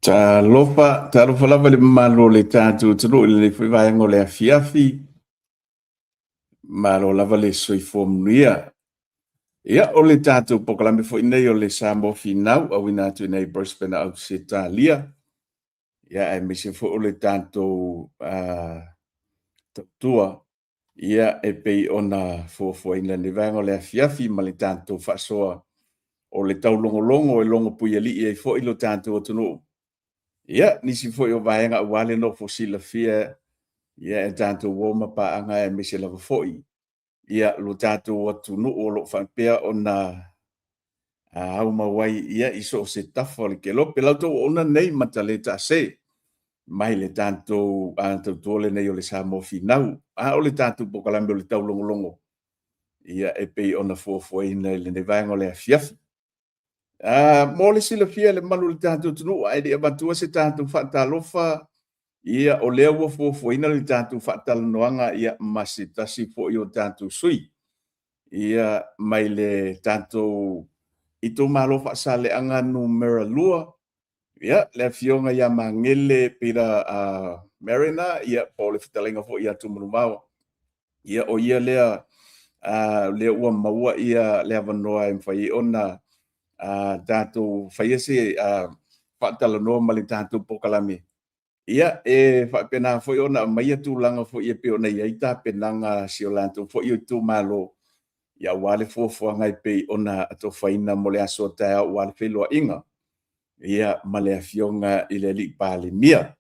Talofa, talofa lava le mamalu o le tatou atunuu i lenei foi vaega o le afiafi. Malo lava le soifua manuia. Ia, o le tatou polokalame foi nei o le Samoa Finau, auina atu i nei Brisbane, Ausetalia. Ia, aemaise foi o le tatou tautua ia e pei ona fuafuaina i lenei vaega o le afiafi ma le tatou faasoa o le taulogologo e logopuialii ai foi lo tatou atunuu. Ia, nisi foi o vaega aua le nofo silafia ia e tatou uo ma paaga aemaise lava foi ia lo tatou atunuu o lo o faapea ona aumau ai ia i so o se tafa o le kelope. La outou auauna lenei Mataletaase mai le tatou tautua lenei o le Samoa Finau, a o le tatou polokalame o le taulogologo ia e pei ona fuafuaina i lenei vaega o le afiafi. Mo le silafia e le mamalu o le tatou atunuu, ae le i avatua se tatou faatalofa, ia o lea ua fuafuaina le tatou faatalanoaga ia ma se tasi foi o tatou sui ia mai le tatou itumalo Faasaleleaga Nu.2, ia le Afioga ia Magele Peter Mariner, ia po o le fetalaiga foi ia Tumanuvao. Ia o ia lea lea ua maua ia le avanoa e mafai ai ona tatou faia se faatalanoa ma le tatou polokalame. Ia, e faapena foi ona aumaia tulaga foi e pei ona i ai tapenaga a si o latou foi itumalo, ia aua le fuafuaga e pei ona atofaina mo le aso a taeao aua le feiloaiga ia ma le Afioga i le Alii Palemia.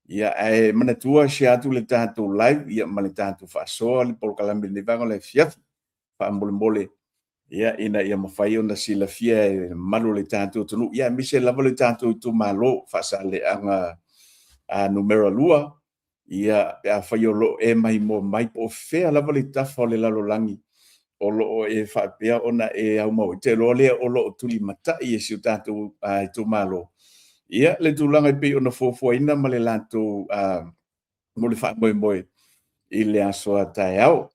Ia, ae manatua share atu le tatou live ia ma le tatou faasoa le polokalame i lenei vaega o le afiafi faamolemole ia ina ia mafai ona silafia e le mamalu o le tatou atunuu, ia aemaise lava le tatou itumalo Faasaleleaga numera 2, ia pe afai o lo o e maimoa mai po o fea lava le tafa o le lalolagi o lo o e faapea ona e aumau ai. Ou te iloa lea o lo o tulimatai e si o tatou itumalo ia le tulaga e pei ona fuafuaina ma le latou mo le faamoemoe i le aso a taeao.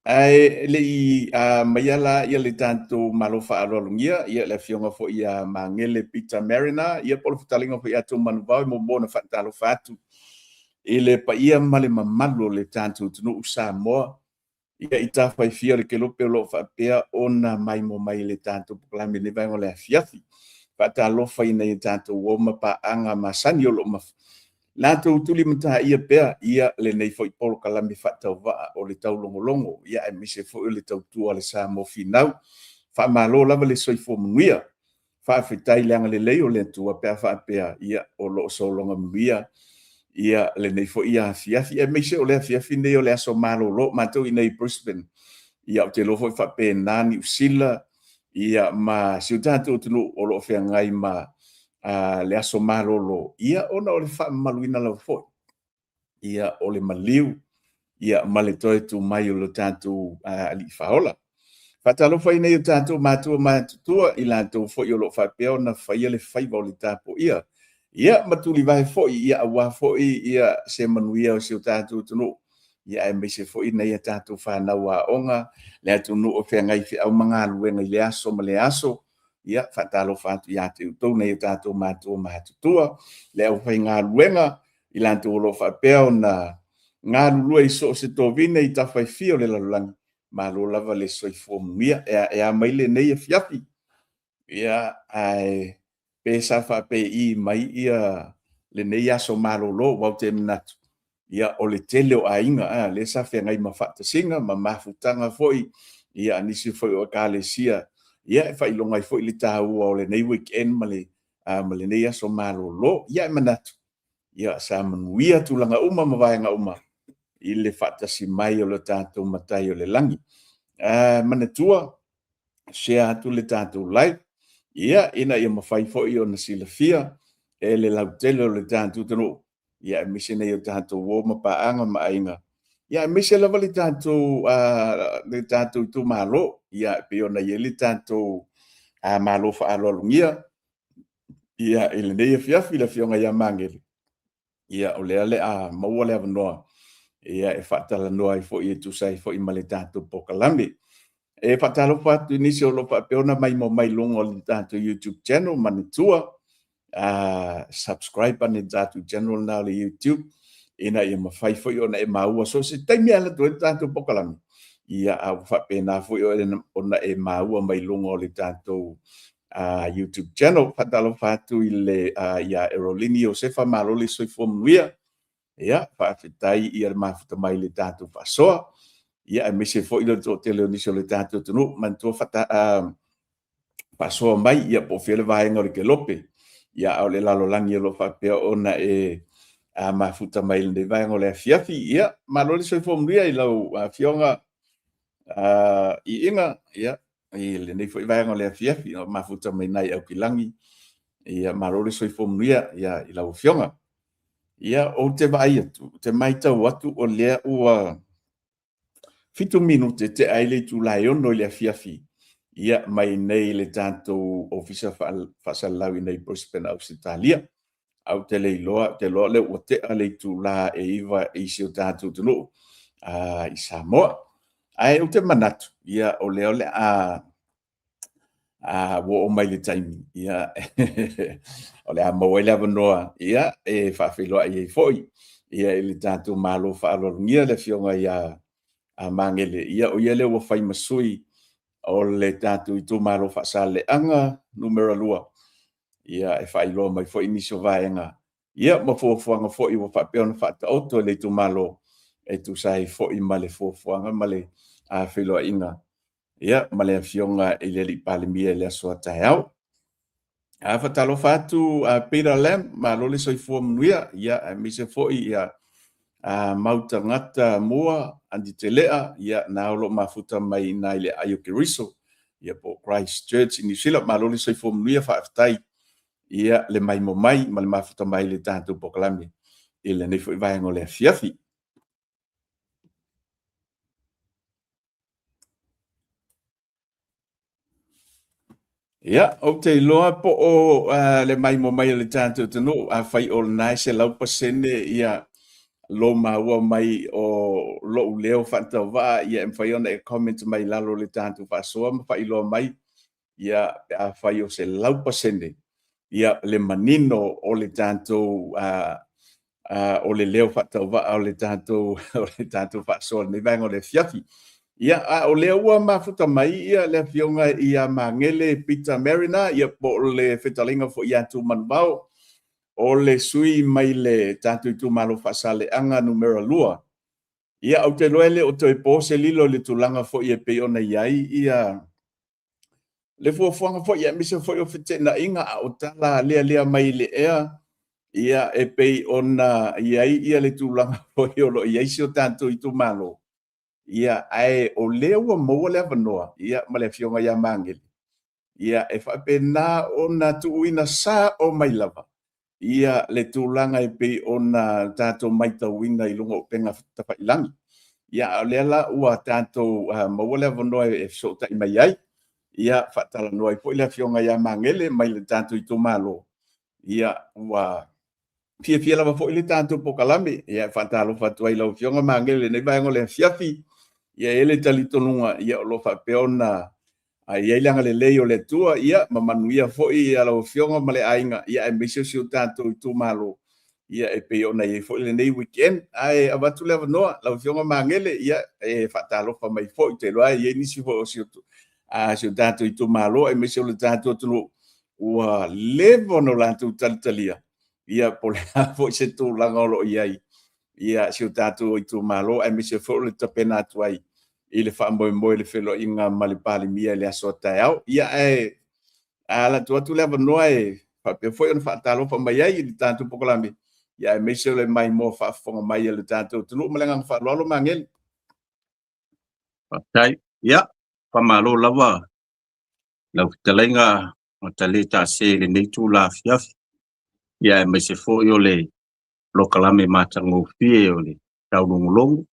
Ae le i aumaia la le tatou malo faaaloalogia le Afioga foi ia Magele Peter Mariner, ia po o le fetalaiga foi ia Tumanuvao, e muamua ona faatalofa atu i le paia ma le mamalu o le tatou atunuu Samoa ia i tafa e fia o le kelope o lo o faapea ona maimoa mai i le tatou polokalame i lenei vaega o le afiafi. Faatalofa i nai o tatou uo ma paaga masani o lo o latou tulimataia pea ia lenei foi polokalame faatauvaa o le taulogologo, ia aemaise foi o le tautua a le Samoa Finau. Faamalo lava le soifua manuia. Faafetai i le agalelei o le Atua pe a faapea ia o lo o sologa manuia ia lenei foi afiafi, aemaise o le afiafi lenei o le aso malolo o matou i inei i Brisbane. Ia ou te iloa foi e faapena Niu Sila ia ma si o tatou atunuu o lo o feagai ma le aso malolo, ia ona o le faamamaluina lava foi ia o le maliu ia ma le toe tu mai o lo tatou Alii Faaola. Faatalofa i nai o tatou matua matutua, i latou foi o lo o faapea ona faia le faiva o le tapuia, ia ma tulivae foi ia aua foi ia se manuia o si o tatou atunuu, ia aemaise foi nai a tatou fanau aoga, le atunuu o feagai i feau ma galuega i lea aso ma lea aso. Ia faatalofa atu ia te outou nai o tatou matua matutua, le aufaigaluega, i latou o lo o faapea ona galulue i so o se tovine i tafa e fia o le lalolagi, malo lava le soifua manuia. E a mai lenei afiafi, ia, ae pe sa faapei mai ia lenei aso malolo, aua ou te manatu, ia o le tele o aiga lea sa feagai ma faatasiga ma mafutaga foi a nisi foi o Ekalesia, ia e faailoga ai foi le taua o lenei weekend ma lenei aso malolo. Ia ae manatu, ia sa manuia tulaga uma ma vaega uma i le faatasi mai o le tatou Matai o le Lagi. Manatua, share atu le tatou live, ia, ina ia mafai foi ona silafia e le lautele o le tatou atunuu, ia aemaise nei o tatou uo ma paaga ma aiga, ia aemaise lava le tatou itumalo, ia e pei ona i ai le tatou malo faaaloalogia ia i lenei afiafi le Afioga ia Magele, ia o lea o le a maua le avanoa ia e faatalanoa ai foi e tusa ai foi ma le tatou polokalame. E faatalofa atu i nisi o lo o faapea ona maimoa mai i luga o le tatou YouTube channel, manatua subscribe ane i le tatou channel lena o le YouTube ina ia mafai foi ona e maua so o se taimi e alu atu ai le tatou polokalame, ia a ua faapena foi ona e maua mai luga o le tatou YouTube channel. Faatalofa atu i le ia Erolini Iosefa, malo le soifua manuia. Ia, faafetai ia le mafuta mai i le tatou faasoa. Ia, aemaise foi le toatele o nisi o le tatou atunuu, manatua faasoa mai, ia po o fea le vaega o le kelope. Ia, a o le lalolagi o lo o faapea ona e mafuta mai i lenei vaega o le afiafi. Ia, malo le soifua manuia i lau Afioga Iiga, ia, i lenei foi vaega o le afiafi, o mafuta mai nai Aukilagi. Ia, malo le soifua manuia, ia, i lau Afioga. Ia, ou te vaai atu, ou te matau atu o lea ua 7 minute tea ai le itula e 6 i le afiafi, ia, mai nei le tatou ofisa faasalalau i nei Brisbane, Ausetalia. Ae ou te le iloa, ou te iloa o lea ua tea le itula e 9 i si o tatou atunuu i Samoa. Ae ou te manatu, ia, o lea o le a ua oo mai le taimi, ia, o le a maua ai le avanoa, ia, e faafeiloai ai foi, ia, i le tatou Malo faaaloalogia le Afioga ia Magele, ia, o ia lea ua fai ma sui o le tatou itumalo Faasaleleaga numera 2, ia, e faailoa mai foi nisi o vaega, ia, ma fuafuaga foi ua faapea ona faataoto e le itumalo e tusa ai foi ma le fuafuaga ma le feiloaiga, ia, ma le Afioga i le Alii Palemia i le aso a taeao. A faatalofa atu a Peter Lam, malo le soifua manuia, ia, aemaise foi ia mau tagata mua, Andi Telea, ia, na o lo o mafuta mai i nai le aai o Keriso, ia, po o Christ Church i New Zealand, malo le soifua manuia, faafetai ia le maimoa mai ma le mafuta mai i le tatou polokalame i lenei foi vaega o le afiafi. Ia, ou te iloa po o le maimoa mai o le tatou atunuu, afai o lena e 100% ia lou maua mai o lou leo faatauvaa, ia e mafai ona e comment mai i lalo o le tatou faasoa ma faailoa mai, ia, pe afai o 100% ia le manino o le tatou o le leo faatauvaa o le tatou o le tatou faasoa i lenei vaega o le afiafi. Ia, a o lea ua mafuta mai ia le afioga ia Magele Peter Mariner, ia po o le fetalaiga foi ia Tumanuvao, o le sui mai le tatou itumalo Faasaleleaga numera 2. Ia, ou te iloa e le o toe po se lilo i le tulaga foi e pei ona i ai ia le fuafuaga foi aemaise foi o feteenaiga a o tala lealea mai i le ea, ia e pei ona i ai ia le tulaga foi o lo o i ai si o tatou itumalo. Ia, ae o lea ua maua le avanoa, ia, ma le afioga ia Magele, ia, e faapena ona tuuina sao mai lava ia le tulaga e pei ona tatou matauina i luga o upega tafailagi. Ia, a o lea la ua tatou maua le avanoa e fesootai mai ai, ia, faatalanoa ai foi le afioga ia Magele mai le tatou itumalo. Ia, ua fiafia lava foi le tatou polokalame, ia, e faatalofa atu ai i lau afioga Magele i lenei vaega o le afiafi. Ia, e i ai le talitonuga, ia, o lo o faapea ona A i ai le agalelei o le Atua, ia, ma manuia foi lau Afioga ma le aiga, ia, aemaise o si o tatou itumalo, ia, e pei ona i ai foi lenei weekend. Ae avatu le avanoa, lau Afioga Magele, ia, e faatalofa mai foi, ou te iloa e i ai nisi foi o si o tatou itumalo, aemaise o le tatou atunuu, ua leva ona latou talitalia, ia, po o le a foi se tulaga o lo o i ai, ia, si o tatou itumalo, aemaise foi o le tapena atu ai i le faamoemoe i le feiloaiga ma le Palemia i le aso a taeao. Ia, ae ala atu atu le avanoa e faapea foi ona faatalofa mai ai i le tatou polokalame, ia aemaise o le maimoa faafofoga mai a le tatou atunuu. Ma le agaga faaaloalo, Magele. Faafetai. Ia, faamalo lava lau fetalaiga Matalē Taase i lenei itula afiafi, ia aemaise foi o le polokalame matagofie o le taulogologo.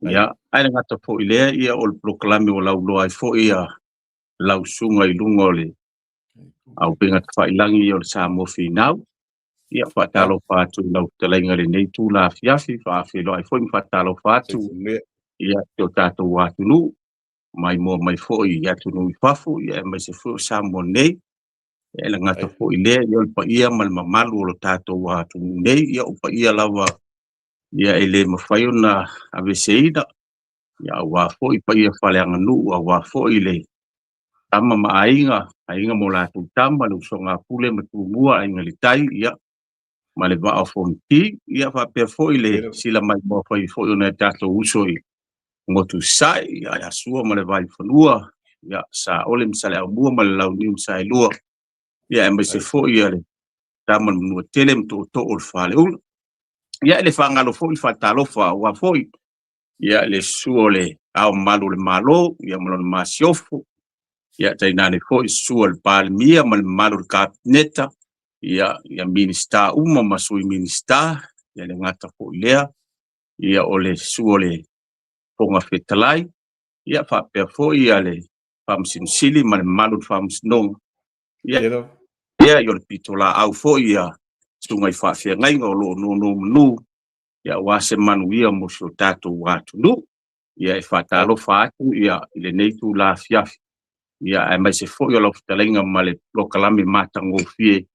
Ia, ae le gata foi i lea, ia o le polokalame ua lauloa ai foi ia lau susuga i luga o le auupega tafailagi o le Samoa Finau. Ia, faatalofa atu i lau fetalaiga i lenei itula afiafi, faafeiloai foi ma faatalofa atu ia si o tatou atunuu. maimoa mai foi i atunuu i fafo, ia aemaise foi o Samoa nei. Ia e le gata foi i lea, ia o le paia ma le mamalu o lo tatou atunuu nei, ia o paia lava ia e le mafai ona aveeseina, ia aua foi paia faaleaganuu, aua foi le tama ma aiga, aiga ma o latou tama, le usoga a Pule ma Tumua, Aiga i le Tai, ia ma le Vaa o Fonoti, ia faapea foi le sila maimoa fai foi o nai o tatou uso i Motu Sasae, ia ia Sua ma le Vaifanua, ia Saole ma Saleaaumua ma le Launiu na Saelua, ia aemaise foi ia le tama o le Manuatele ma Tootoo o le Faleula. Ia e le faagalo foi le faatalofa aua foi ia le susu o le Ao Mamalu o le Malo ia ma lona Masiofo, ia tainane foi le susu o le Palemia ma le mamalu o le Kapeneta, ia ia Minisita uma ma Sui Minisita, ia le gata foi lea, ia o le susu o le Fofoga Fetalai, ia faapea foi ia le Faamasino Sili ma le mamalu o le Faamasinoga, ia ia o le pitolaau foi ia susuga i faafeagaiga o lo o nonomanu ia aua se manuia mo si o tatou atunuu. Ia e faatalofa atu ia i lenei itula afiafi, ia aemaise foi o lau fetalaiga ma le polokalame matagofie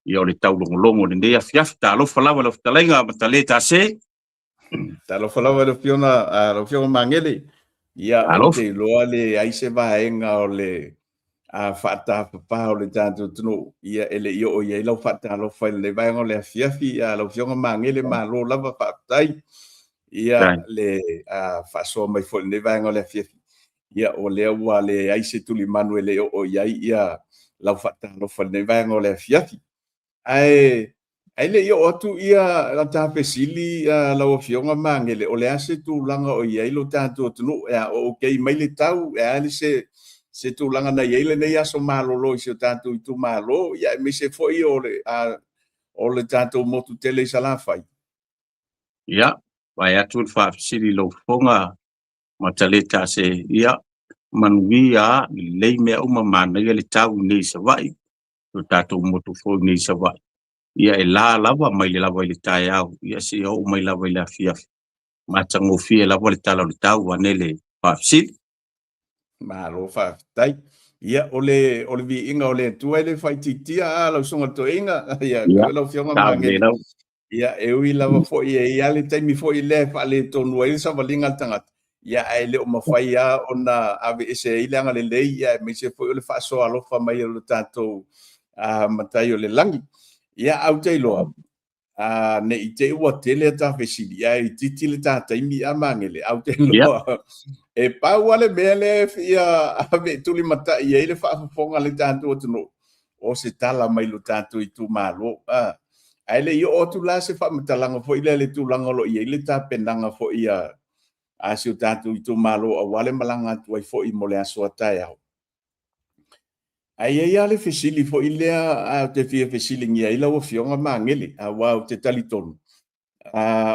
ia o le taulogologo i lenei afiafi. Talofa lava lau fetalaiga Matale Tase. Talofa lava lau Afioga, lau Afioga Magele. Ia, ou te iloa leai se vaega o le faatafapa o le tatou atunuu, ia e le i oo i ai lau faatalofa i lenei vaega o le afiafi. Ia, lau Afioga Magele, malo lava, faafetai. Ia, le faasoa mai foi i lenei vaega o le afiafi. Ia, o lea ua leai se tulimanu e le i oo i ai ia lau faatalofa i lenei vaega o le afiafi. Ae ae le i oo atu ia la ta fesili lau Afioga Magele, o le a se tulaga o i ai lo tatou atunuu? E a o okay mai le tau? E a se se tulaga na i ai lenei aso malolo i si o tatou itumalo, ia aemaise foi o le o le tatou motu tele i Salafai? Ia, vae atu le faafesili i lou fofoga Mataleta se, ia, manuia, lelei mea uma, manaia le tau i nei i Savaii, lo tatou motu foi nei i Savaii. Ia e la lava mai le lava i le taeao, ia seia oo mai lava i le afiafi. Matagofie lava le tala o le tau, vaeane le faafesili. Malo faafetai. Ia, o le, o le viiga o le Atua e le faaitiitia a lau susuga i le toeaina. Ia, lau Afioga Magele. Ia, e ui lava foi e i ai le taimi foi lea e faaletonu ai le savaliga a le tagata, ia, ae le o mafai lava ona aveese ai le agalelei, ia, aemaise foi o le faasoa alofa mai o le tatou Matai o le Lagi. Ia, ae ou te iloa, ne i te i ua tele a ta fesili, ae itiiti le ta taimi a Magele, ae ou te iloa, e pau lava le mea lea e fia ave tulimatai ai le faafofoga a le tatou atunuu, o se tala mai lo tatou itumalo. Ae le i oo atu la se faamatalaga foi lea i le tulaga o lo o i ai le tapenaga foi a si o tatou itumalo aua le malaga atu ai foi mo le aso a taeao. Ae i ai lava le fesili foi lea ou te fia fesiligia ai lau Afioga Magele, aua ou te talitonu,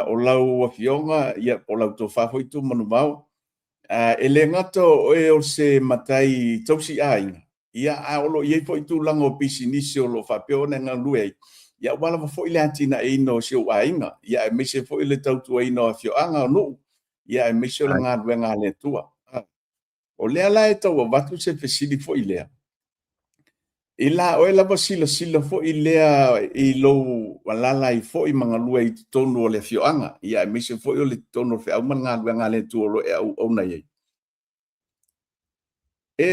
o lau Afioga, ia, po o lau tofa foi Tumanuvao, e le gata o oe o se matai tausi aiga, ia, a o lo o i ai foi tulaga o pisinisi o lo o faapea ona e galulue ai, ia, aua lava foi le atinaeina o si ou aiga, ia, aemaise foi le tautuaina o afioaga, o nuu, ia, aemaise o le galuega a le Atua. O lea la e tau avatu se fesili foi lea, i la oe lava silasila foi lea i lou alaala ai foi ma galue i totonu o le afioaga, ia aemaise foi o le totonu o le feau ma le galuega a le Atua o lo o e auauna i ai. E,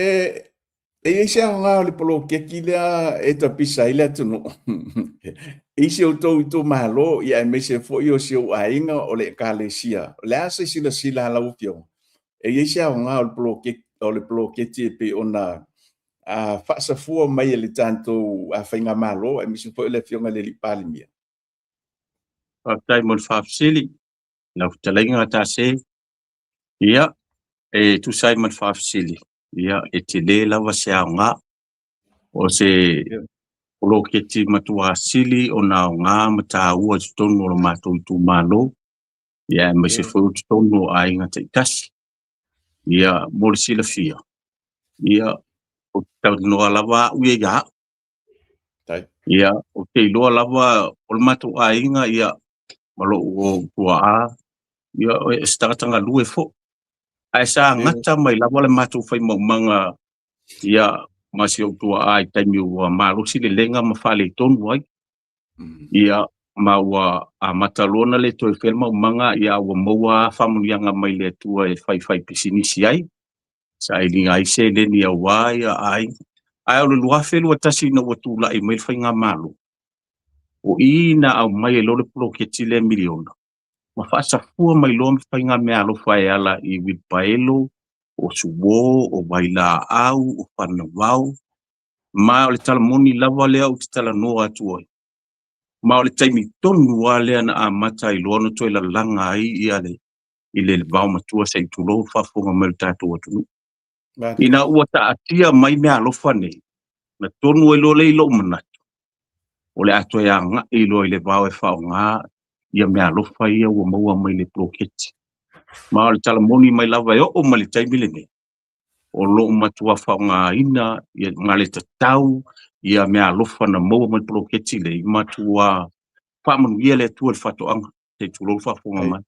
e i ai se aoga o le poloketi lea e tapisa ai le atunuu i si outou itumalo, ia aemaise foi o si ou aiga o le Ekalesia. O le a se silasila a lau Afioga? E i ai se aoga o le poloketi, o le poloketi e pei ona faasafua mai e le tatou faigamalo, aemaise foi o le Afioga i le Alii Palemia? Faafetai mo le faafesili lau fetalaiga Tase. Ia, e tusa ai ma le faafesili, ia, e tele lava se aoga. O se poloketi matua sili ona aoga ma taua i totonu o lo matou itumalo, ia, aemaise foi o totonu o aiga taitasi. Ia, mo le silafia, ia, ou te talanoa lava au ia ia au. Ia, ou te iloa lava o le matou aiga, ia, ma lou tuaa, ia, o se tagata galue foi. Ae sa gata mai lava le matou faimaumaga ia ma si ou tuaa i taimi ua malosi le lega ma faaletonu ai. Ia ma ua amata loa ona le toe faia le maumaga, ia ua maua faamanuiaga mai le Atua e faifai pisinisi ai, sailiga ai seleni aua ia aiga. Ae o le 2021 ina ua tulai mai le faigamalo, o i na aumai ai loa le poloketi lea miliona, ma faasafua mai loa ma faiga meaalofa e ala i uilipaelo, o suo, o vailaau, o fanavao. Ma o le tala moni lava lea ou te talanoa atu ai. Ma o le taimi tonu lava lea na amata ai loa ona toe lalaga ai ia le i le vao matua se i tulou le faafofoga mai o le tatou atunuu. Ina ua taatia mai meaalofa nei, na tonu ai loa lea i lou manatu, o le a toe agai loa i le vao e faaaoga ia meaalofa ia ua maua mai le poloketi. Ma o le tala moni mai lava e oo mai le taimi lenei, o lo o matua faaaogaina ia ma le tatau ia meaalofa na maua mai le poloketi lea, i matua faamanuia le Atua i le faatoaga, se i tulou le faafofoga mai.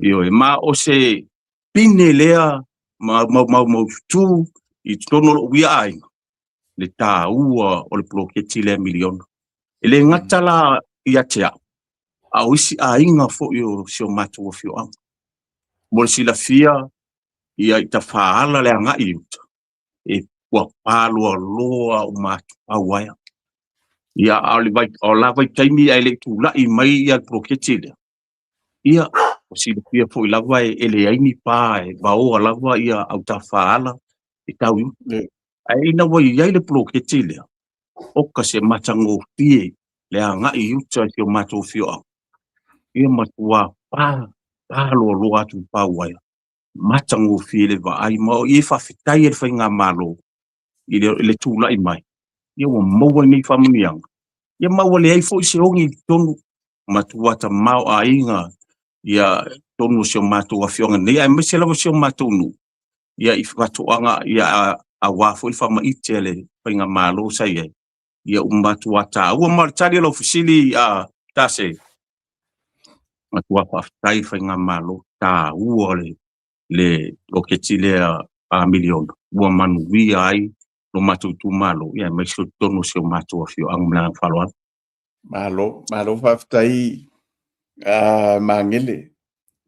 Ioe, ma o se pine lea ma mau mau maututu i totonu o lou ia aiga, le taua o le poloketi lea miliona. E le gata la ia te au, a o isi aiga foi o si o matou afioaga. Mo le silafia, ia i Tafaala le agai i uta, e ua pāloaloa uma atu pau aea. Ia, a o le vai, o la vaitaimi ae le i tulai mai ia le poloketi lea, ia, ua silafia foi lava e leai ni pa e vaoa lava ia au Tafaala e tau i uta. Ae ina ua i ai le poloketi lea, oka se matagofie le agai i uta i si o matou afioaga, ia matua pa, pāloaloa atu i pau aea. Matagofie le vaai, ma o i e faafetai ai le faigamalo i le tulai mai, ia ua maua nei faamanuiaga, ia ma ua leai foi se ogi i totonu, matua tamaoaiga ia totonu o si o matou afioaga nei, aemaise lava si o matou nuu, ia i faatoaga, ia aua foi le faamaite a le faigamalo sa i ai, ia ua matua taua. Ma o le tali o lau fesili a Tase, matua faafetai faigamalo, taua le poloketi lea a miliona, ua manuia ai lo matou itumalo, ia aemaise o totonu o si o matou afioaga. Ma le agaga faaaloalo. Malo, malo faafetai Magele.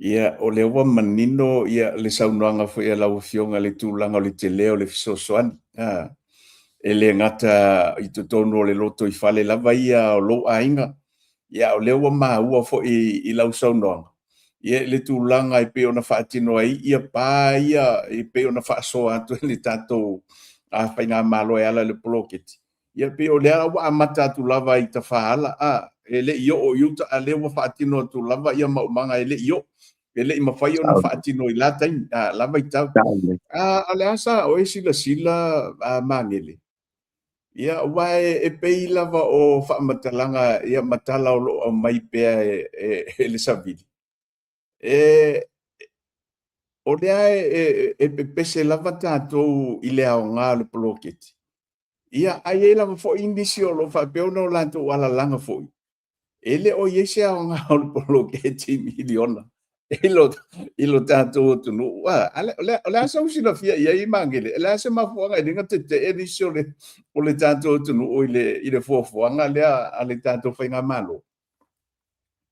Ia, o lea ua manino ia le saunoaga foi a lau Afioga i le tulaga o le tele o le fesoasoani. E le gata i totonu o le lotoifale lava ia o lou aiga, ia o lea ua maua foi i lau saunoaga, ia i le tulaga e pei ona faatino ai ia pa ia e pei ona faasoa atu e le tatou faigamalo e ala i le poloketi. Ia pei o lea ua amata atu lava i Tafaala, e le i oo i uta, a lea ua faatino atu lava ia maumaga e le i oo, e le i mafai ona faatino i la taimi, la vaitau. A o le a sa oe silasila Magele? Ia, aua e pei lava o faamatalaga ia ma tala o lo o aumai pea e le savili, o lea e pepese lava tatou i le aoga o le poloketi. Ia, ae i ai lava foi nisi o lo o faapea ona o latou alalaga foi, e le o i ai se aoga o le poloketi miliona i lo tatou atunuu. O le a sau silafia i ai Magele? O le a se mafuaaga e le gatetee nisi o le tatou atunuu i le fuafuaga lea a le tatou faigamalo?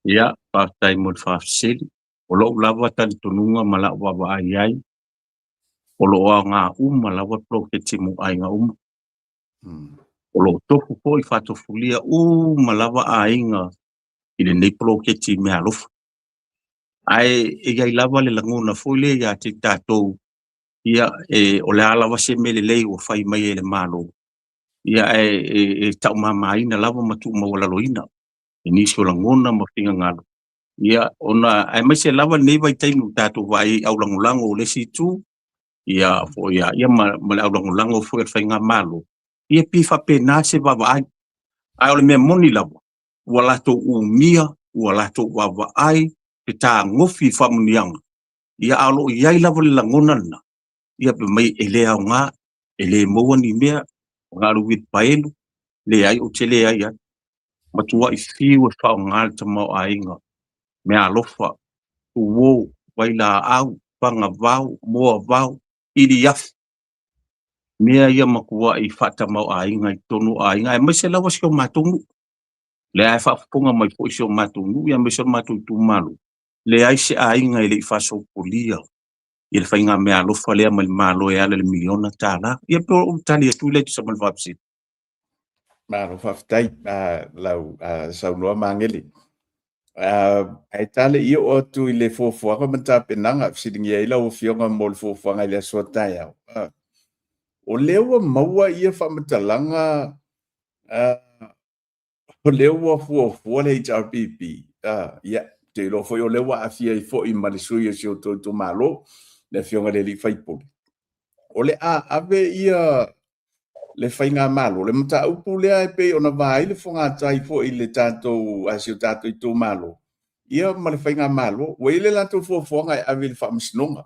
Ia, faafetai mo le faafesili. O lou lava talitonuga ma lau vaavaai ai, o lo o aoga uma lava le poloketi mo aiga uma. O lo o tofu foi faatofulia uma lava aiga i lenei poloketi meaalofa. Ae e i ai lava le lagona foi lea ia te tatou, ia o le a lava se mea lelei ua fai mai e le Malo, ia ae e taumamaina lava ma tuumaualaloina i nisi o lagona ma finagalo. Ia ona aemaise lava lenei vaitaimi ua tatou vaai ai aulagolago o le isi itu, ia foi ia ma le aulagolago foi o le faigamalo, ia pei faapena se vaavaai. Ae o le mea moni lava, ua latou umia, ua latou vaavaai, le tagofi i faamanuiaga, ia a o lo o i ai lava le lagona lena, ia fai mai e le aoga, e le maua ni mea, na o le uilipaelo, leai ou te leai ai. Matuai fiu e faaaoga le tamaoaiga, meaalofa, tuo, vailaau. fagavao, moavao, iliafi, mea ia matuai faatamaoaiga i totonu o aiga, aemaise lava si o matou nuu. Lea e faafofoga mai foi si o matou nuu, aemaise o le matou itumalo, leai se aiga e le i faasopolia i le faiga meaalofa lea mai le Malo e ala i le miliona tala. Ia pe o tali atu lea e tusa ma le faafesili. Malo faafetai lau saunoa Magele. Ae ta le i oo atu i le fuafuaga ma tapenaga, fesiligia ai lau Afioga mo le fuafuaga i le aso a taeao. O lea ua maua ia faamatalaga, o lea ua fuafua le HRPP, ia, ou te iloa foi o lea ua aafia ai foi ma le sui o si outou itumalo, le Afioga i le sui usufono. O le a ave ia le faigamalo, le mataupu lea e pei ona va ai le fogatai foi i le tatou, si o tatou itumalo, ia ma le faigamalo. Ua i ai le latou fuafuaga e ave i le faamasinoga.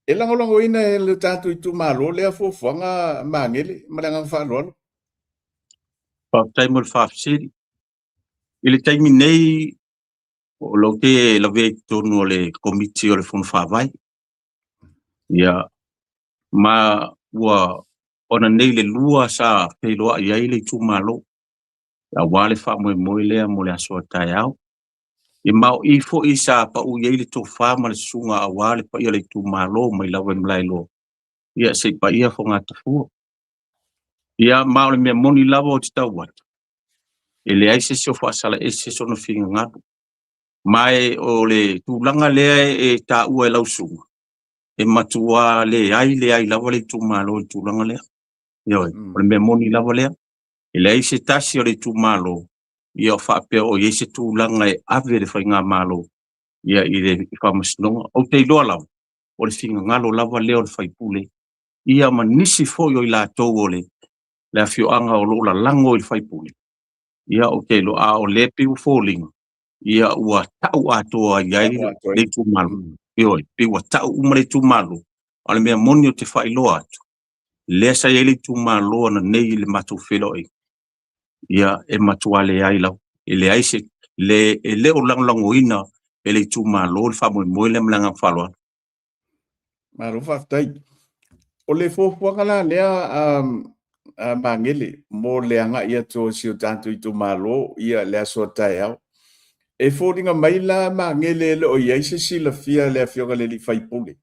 E lagolagoina e le tatou itumalo lea fuafuaga Magele, ma le agaga faaaloalo. Faafetai mo le faafesili. I le taimi nei, o lou te lavea i totonu o le Komiti o le Fono Faavae. Ia, ma ua ona nei le lua sa feiloai ai le itumalo, aua le faamoemoe lea mo le aso a taeao. E ma o i foi sa pau i ai le tofa ma le susuga aua le paia o le itumalo mai lava i Malaeloa, ia se i paia Fogatafua. Ia, ma o le mea moni lava o te tau atu, e leai se isi o faasala ese sona finagalo. Ma e o le tulaga lea e taua e lau susuga, e matua leai leai lava le itumalo i le tulaga lea. Ioe, o le mea moni lava lea. E leai se tasi o le itumalo ia o faapea o i ai se tulaga e ave le faigamalo ia i le faamasinoga. Ou te iloa lava, o le finagalo lava lea o le faipule, ia ma nisi foi o i latou o le afioaga o lo o lalago i le faipule, ia ou te iloa, a o lea pei ua foliga, ia ua tau atoa i ai le itumalo. Ioe, pei ua tau uma le itumalo, a o le mea moni o te faailoa atu, lea sa i ai le itumalo ananei i le matou feiloaiga, ia e matua leai lava. E leai se, le, e le o lagolagoina e le itumalo le faamoemoe lea ma le agaga faaaloalo. Malo faafetai. O le fuafuaga la lea a Magele mo le agai atu o si o tatou itumalo ia le aso a taeao. E foliga mai la Magele e le o i ai se silafia a le Afioga i le alii faipule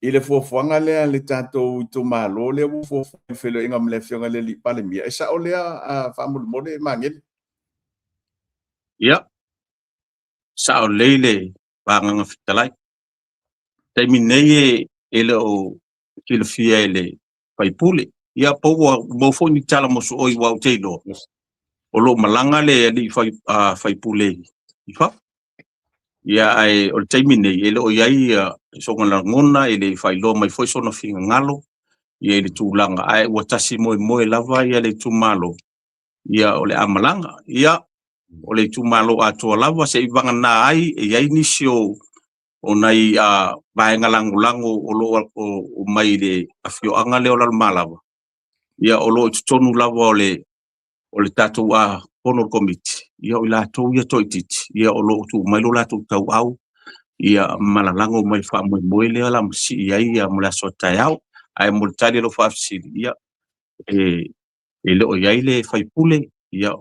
i le fuafuaga lea a le tatou itumalo lea ua fuafua i le feiloaiga ma le Afioga i le alii Palemia. E sao lea faamolemole Magele? Ia, sao lelei le Pagaga Fetalai. Taimi nei e le o silafia e le faipule. Ia po ua maua foi ni tala mosooi ua ou te iloa. O lo o malaga le alii faipule i fafo. Ia ae o le taimi nei e le o i ai sona lagona, e le i faailoa mai foi sona finagalo ia i le tulaga, ae ua tasi moemoe lava ia le itumalo ia o le a malaga. Ia o le itumalo atoa lava se i vagana ai e i ai nisi o nai vaega lagolago o lo o mai i le afioaga lea o Lalomalava, ia o lo o i totonu lava o le tatou fono o le komiti, ia o i latou ia toaitiiti, ia o lo o tuu mai lo latou tauau, ia ma lalago mai le faamoemoe lea la ma sii ai ia mo le aso a taeao. Ae mo le tali o lau faafesili, ia e le o i ai le faipule, ia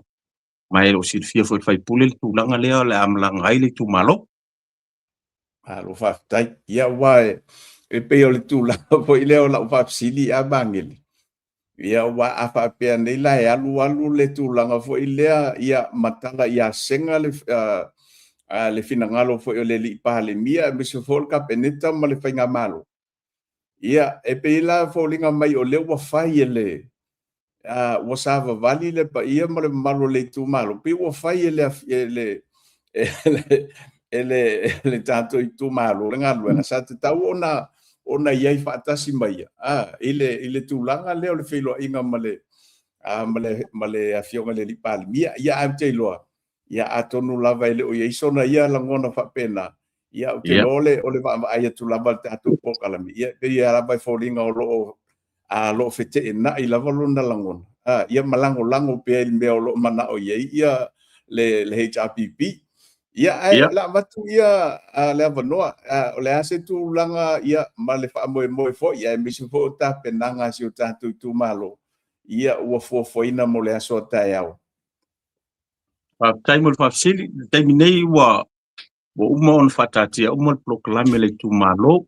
ma e le o silafia foi le faipule le tulaga lea o le a malaga ai le itumalo. Malo faafetai. Ia aua e pei o le tulaga foi lea o lau faafesili a Magele. Ia aua a faapea nei la e alu alu le tulaga foi lea, ia matala ia sega le finagalo foi o le alii Palemia, aemaise foi o le Kapeneta ma le faigamalo. Ia, e pei la foliga mai o lea ua fai e le ua savavali le paia ma le mamalu o le itumalo, pei ua fai e le tatou itumalo le galuega sa tatau ona i ai faatasi mai ia i le tulaga lea o le feiloaiga ma le Afioga i le alii Palemia. Ia, ae ou te iloa, ia atonu lava e le o i ai sona ia lagona faapena. Ia, ou te iloa o le vaavaai atu lava le tatou polokalame, ia pei lava e foliga o lo o feteenai lava lona lagona, ia ma lagolago pea i le mea o lo o manao i ai ia le HRPP. Ia, ae o le a avatu ia le avanoa, o le a se tulaga ia ma le faamoemoe foi, aemaise foi o tapenaga a si o tatou itumalo, ia ua fuafuaina mo le aso a taeao. Faafetai mo le faafesili. I le taimi nei ua uma ona faataatia uma le polokalame a le itumalo,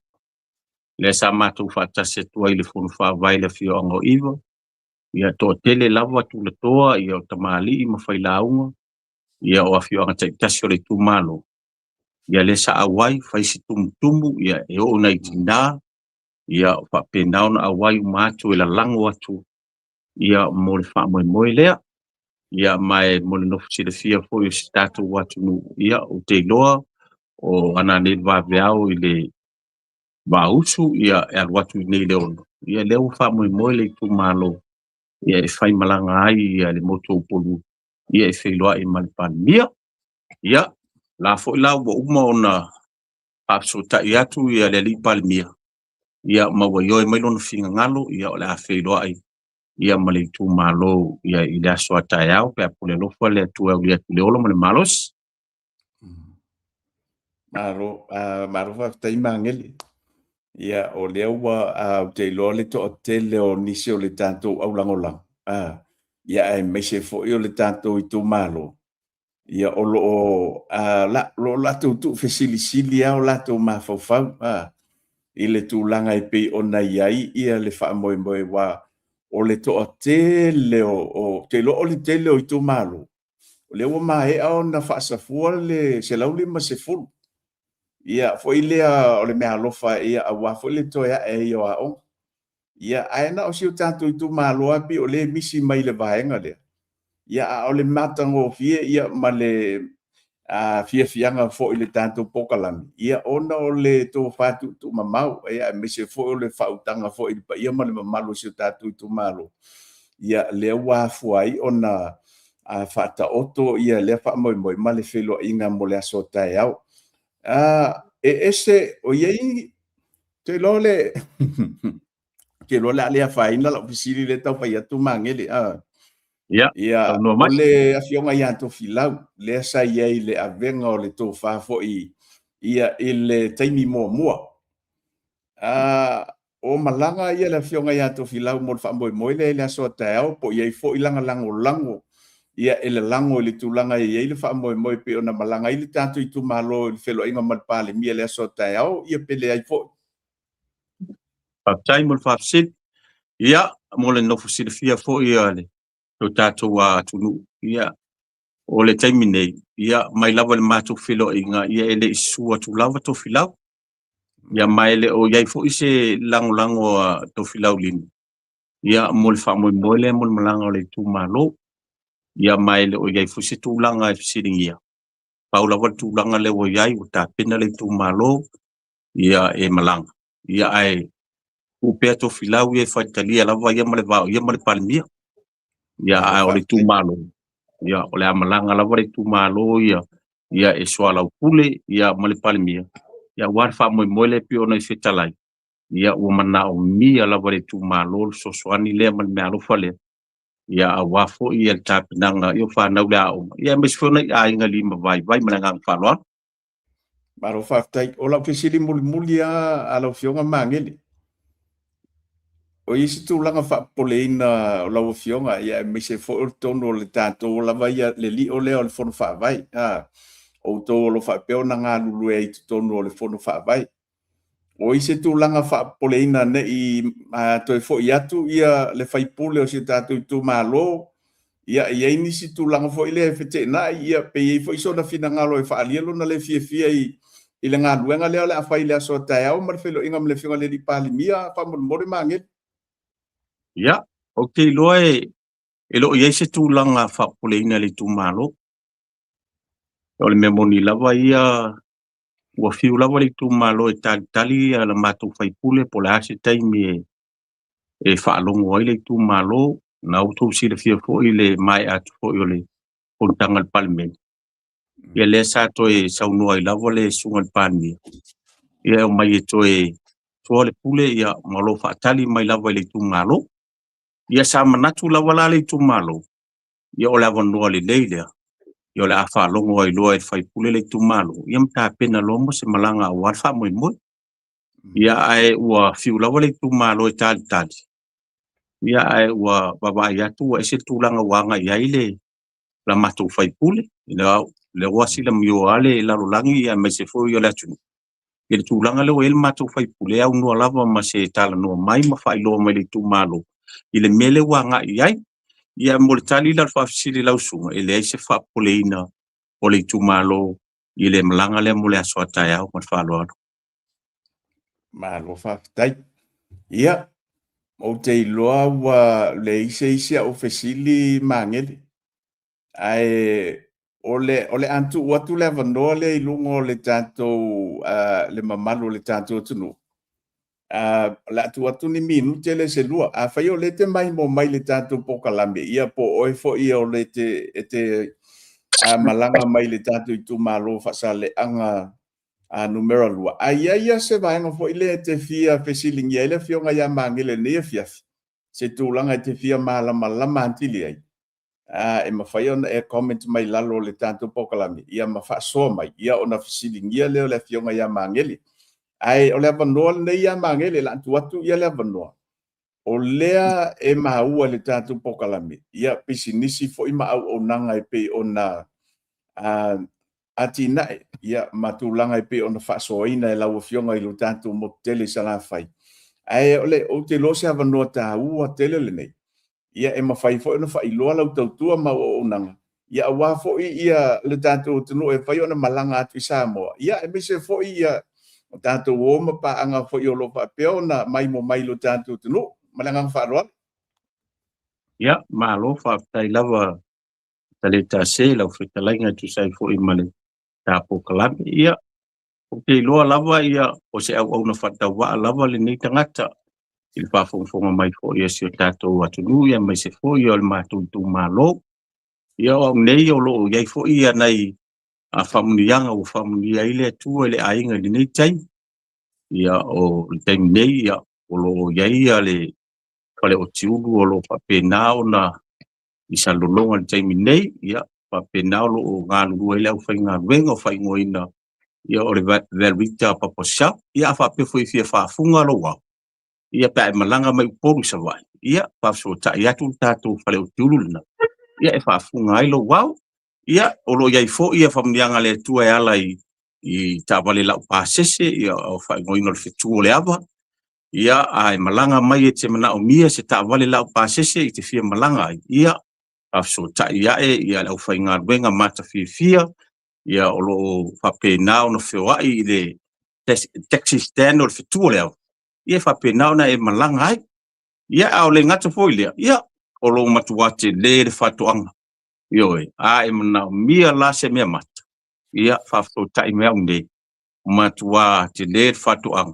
lea sa matou faatasi atu ai i le Fono Faavae i le afioaga o Iva. Ia toatele lava tulatoa, ia o tamalii ma failauga, ia o afioaga taitasi o le itumalo. Ia lea sa auai, fai se tumutumu, ia e oo nai tina, ia faapena ona auai uma atu e lalago atu ia mo le faamoemoe lea. Ia ma e mo le nofo silafia foi o si tatou atunuu, ia ou te iloa o ana nei vaveao i le Vausu, ia e alu atu i nei le 6, ia lea ua faamoemoe le itumalo ia e faimalaga ai ia le motu o Upolu ia e feiloai ma le Palemia. Ia la foi la ua uma ona faafesootai atu ia le alii Palemia, ia ma ua ioe mai lona finagalo, ia o le a feiloai ia ma le itumalo ia i le aso a taeao pe a pule alofa le Atua e aulia atu le ola ma le malosi. Malo, malo faafetai Magele. Ia, o lea ua ou te iloa le toatele o nisi o le tatou aulagolago, ia aemaise foi o le tatou itumalo, ia o lo o lo o latou tuufesilisili lava o latou mafaufau i le tulaga e pei ona i ai ia le faamoemoe, aua o le toatele o, ou te iloa o le tele o itumalo, o lea ua maea ona faasafua le 150. Ia, foi lea o le meaalofa, ia, aua foi le toe ae ai o aoga. Ia, ae na o si o tatou itumalo lava pei o lea e misi mai i le vaega lea. Ia, a o le matagofie, ia, ma le fiafiaga foi i le tatou polokalame, ia, ona o le tofa tuutuumamao, ia, aemaise foi o le faautaga foi i le paia ma le mamalu o si o tatou itumalo, ia, lea ua afua ai ona faataoto ia lea faamoemoe ma le feiloaiga mo le aso taeao. E ese, o i ai, te iloa le, te iloa le a le afaina lau fesili lea tau fai atu Magele. Ia, ia, o le afioga ia Tofilau, lea sa i ai i le avega o le tofa foi ia i le taimi muamua. O malaga ia le afioga ia Tofilau mo le faamoemoe lea i le aso a taeao, po o i ai foi lana lagolago ia e lalago i le tulaga e i ai le faamoemoe pei ona malaga ai le tatou itumalo i le feiloaiga ma le Palemia i le aso a taeao, ia pe leai foi. Faafetai mo le faafesili. Ia, mo le nofo silafia foi a le o tatou atunuu, ia, o le taimi nei, ia, mai lava i le matou feiloaiga, ia e le i susu atu lava Tofilau. Ia ma e le o i ai foi se lagolago a Tofilau Lino, ia mo le faamoemoe lea mo le malaga o le itumalo. Ia ma e le o i ai foi se tulaga e fesiligia. Pau lava le tulaga lea ua i ai, ua tapena le itumalo, ia e malaga. Ia ae tuu pea Tofilau ia e faitalia lava ia ma le vao ia ma le Palemia. Ia ae o le itumalo, ia o le a malaga lava le itumalo ia ia e soalaupule ia ma le Palemia. Ia aua le faamoemoe lea pei ona i fetalai, ia ua manaomia lava le itumalo le fesoasoani lea ma le meaalofa lea. Ia aua foi ia le tapenaga ia o fanau le aoga, ia aemaise foi o nai aiga lima vaivai ma le agaga faaaloalo. Malo faafetai. O lau fesili mulimuli lava a lau Afioga Magele, o i ai se tulaga faapopoleina o lau Afioga, ia aemaise foi o totonu o le tatou lava ia le lio lea o le Fono Faavae, outou o lo o faapea ona galulue ai i totonu o le Fono Faavae. O i se tulaga faapopoleina ne i toe foi atu ia le faipule o si o tatou itumalo, ia e i ai nisi tulaga foi lea e feteenai, ia pe i ai foi sona finagalo e faaalia lona le fiafia i le galuega lea o le a fai i le aso a taeao ma le feiloaiga ma le Afioga i le Alii Palemia, faamolemole Magele. Ia, ou te iloa e le o i ai se tulaga faapopoleina i le itumalo. O le mea moni lava ia, ua fiu lava le itumalo e talitali la matou faipule po o le a se taimi e faalogo ai le itumalo. Na outou silafia foi le maea atu foi o le fonotaga a le Palemene. Ia lea sa toe saunoa ai lava le susuga i le Palemia, ia e omai e toe toa le pule, ia ma o lo o faatali mai lava i le itumalo. Ia sa manatu lava la le itumalo, ia o le avanoa lelei lea, Ia o le a faalogo ai loa e le faipule le itumalo, ia ma tapena loa mo se malaga aua le faamoemoe. Ia ae ua fiu lava le itumalo e talitali, ia ae ua vaavaai atu ua ese le tulaga ua agai i ai le la matou faipule, lea ua silamioa le lalolagi ia aemaise foi o le atunuu i le tulaga lea ua i ai le matou faipule, e aunoa lava ma se talanoa mai ma faailoa mai le itumalo i le mea lea ua agai i ai. Ia mo le tali la o le faafesili i lau susuga, e leai se faapopoleina o le itumalo i le malaga lea mo le aso a taeao. Ma le faaaloalo. Malo faafetai. Ia, ou te iloa ua leai se isi au fesili Magele. Ae o le, o le a tuu atu le avanoa lea i luga o le tatou, le mamalu o le tatou atunuu. O le a tuu atu ni minute le se lua. Afai o lea e te maimoa mai i le tatou polokalame, ia po o oe foi o le te, e te malaga mai i le tatou itumalo Faasaleleaga numera 2, a i ai lava se vaega foi lea e te fia fesiligia ai le Afioga ia Magele i lenei afiafi, se tulaga e te fia malamalama atili ai, e mafai ona e comment mai lalo o le tatou polokalame, ia ma faasoa mai, ia ona fesiligia lea o le Afioga ia Magele. Ae o le avanoa lenei ia Magele, o le a tuu atu ia le avanoa, o lea e maua i le tatou polokalame, ia pisinisi foi ma auaunaga e pei ona atinae ia ma tulaga e pei ona faasoaina e lau Afioga i lo tatou motu tele i Salafai. Ae o le, ou te iloa o se avanoa taua tele lenei, ia e mafai foi ona faailoa lau tautua ma au auaunaga, ia aua foi ia le tatou atunuu e mafai ona malaga atu i Samoa, ia aemaise foi ia o tatou o ma paaga foi o lo o faapea ona maimoa mai i lo tatou atunuu. Ma le agaga faaaloalo. Ia, malo faafetai lava Taleta se lau fetalaiga e tusa ai foi ma le polokalame. Ia, ou te iloa lava ia o se auauna faatauvaa lava lenei tagata i le faafogafoga mai foi a si o tatou atunuu ia aemaise foi o le matou itumalo. Ia o au nei o lo o i ai foi ia nai faamanuiaga ua faamanuia ai le Atua i le aiga i lenei taimi. Ia o le taimi nei ia o lo o i ai ia le fale otiulu o lo o faapena ona i Salelologa i le taimi nei, ia faapena o lo o galulue ai le aufaigaluega o faaigoaina ia o le Velrita Papa Shop. Ia a faapea foi e fia faafuga lou ao, ia pe a e malaga mai Upolu i Savaii, ia faafesootai atu le tatou fale otiulu lena, ia e faafuga ai lou ao. Ia o lo o i ai foi ia faamanuiaga a le Atua e ala i taavale laupasese, ia o faaigoaina o le fetu o le ava. Ia, a e malaga mai e te manaomia se taavale laupasese i te fia malaga ai, ia, faafesootai ae ia le aufaigaluega matafiafia, ia o lo o faapena ona feoai i le taxi stand o le fetu o le ava, ia e faapena ona e malaga ai. Ia, a o le gata foi lea, ia, o lo o matua tele le faatoaga. Ioe, a e manaomia la se mea mata, ia, faafesootai mai au nei, matua tele le faatoaga,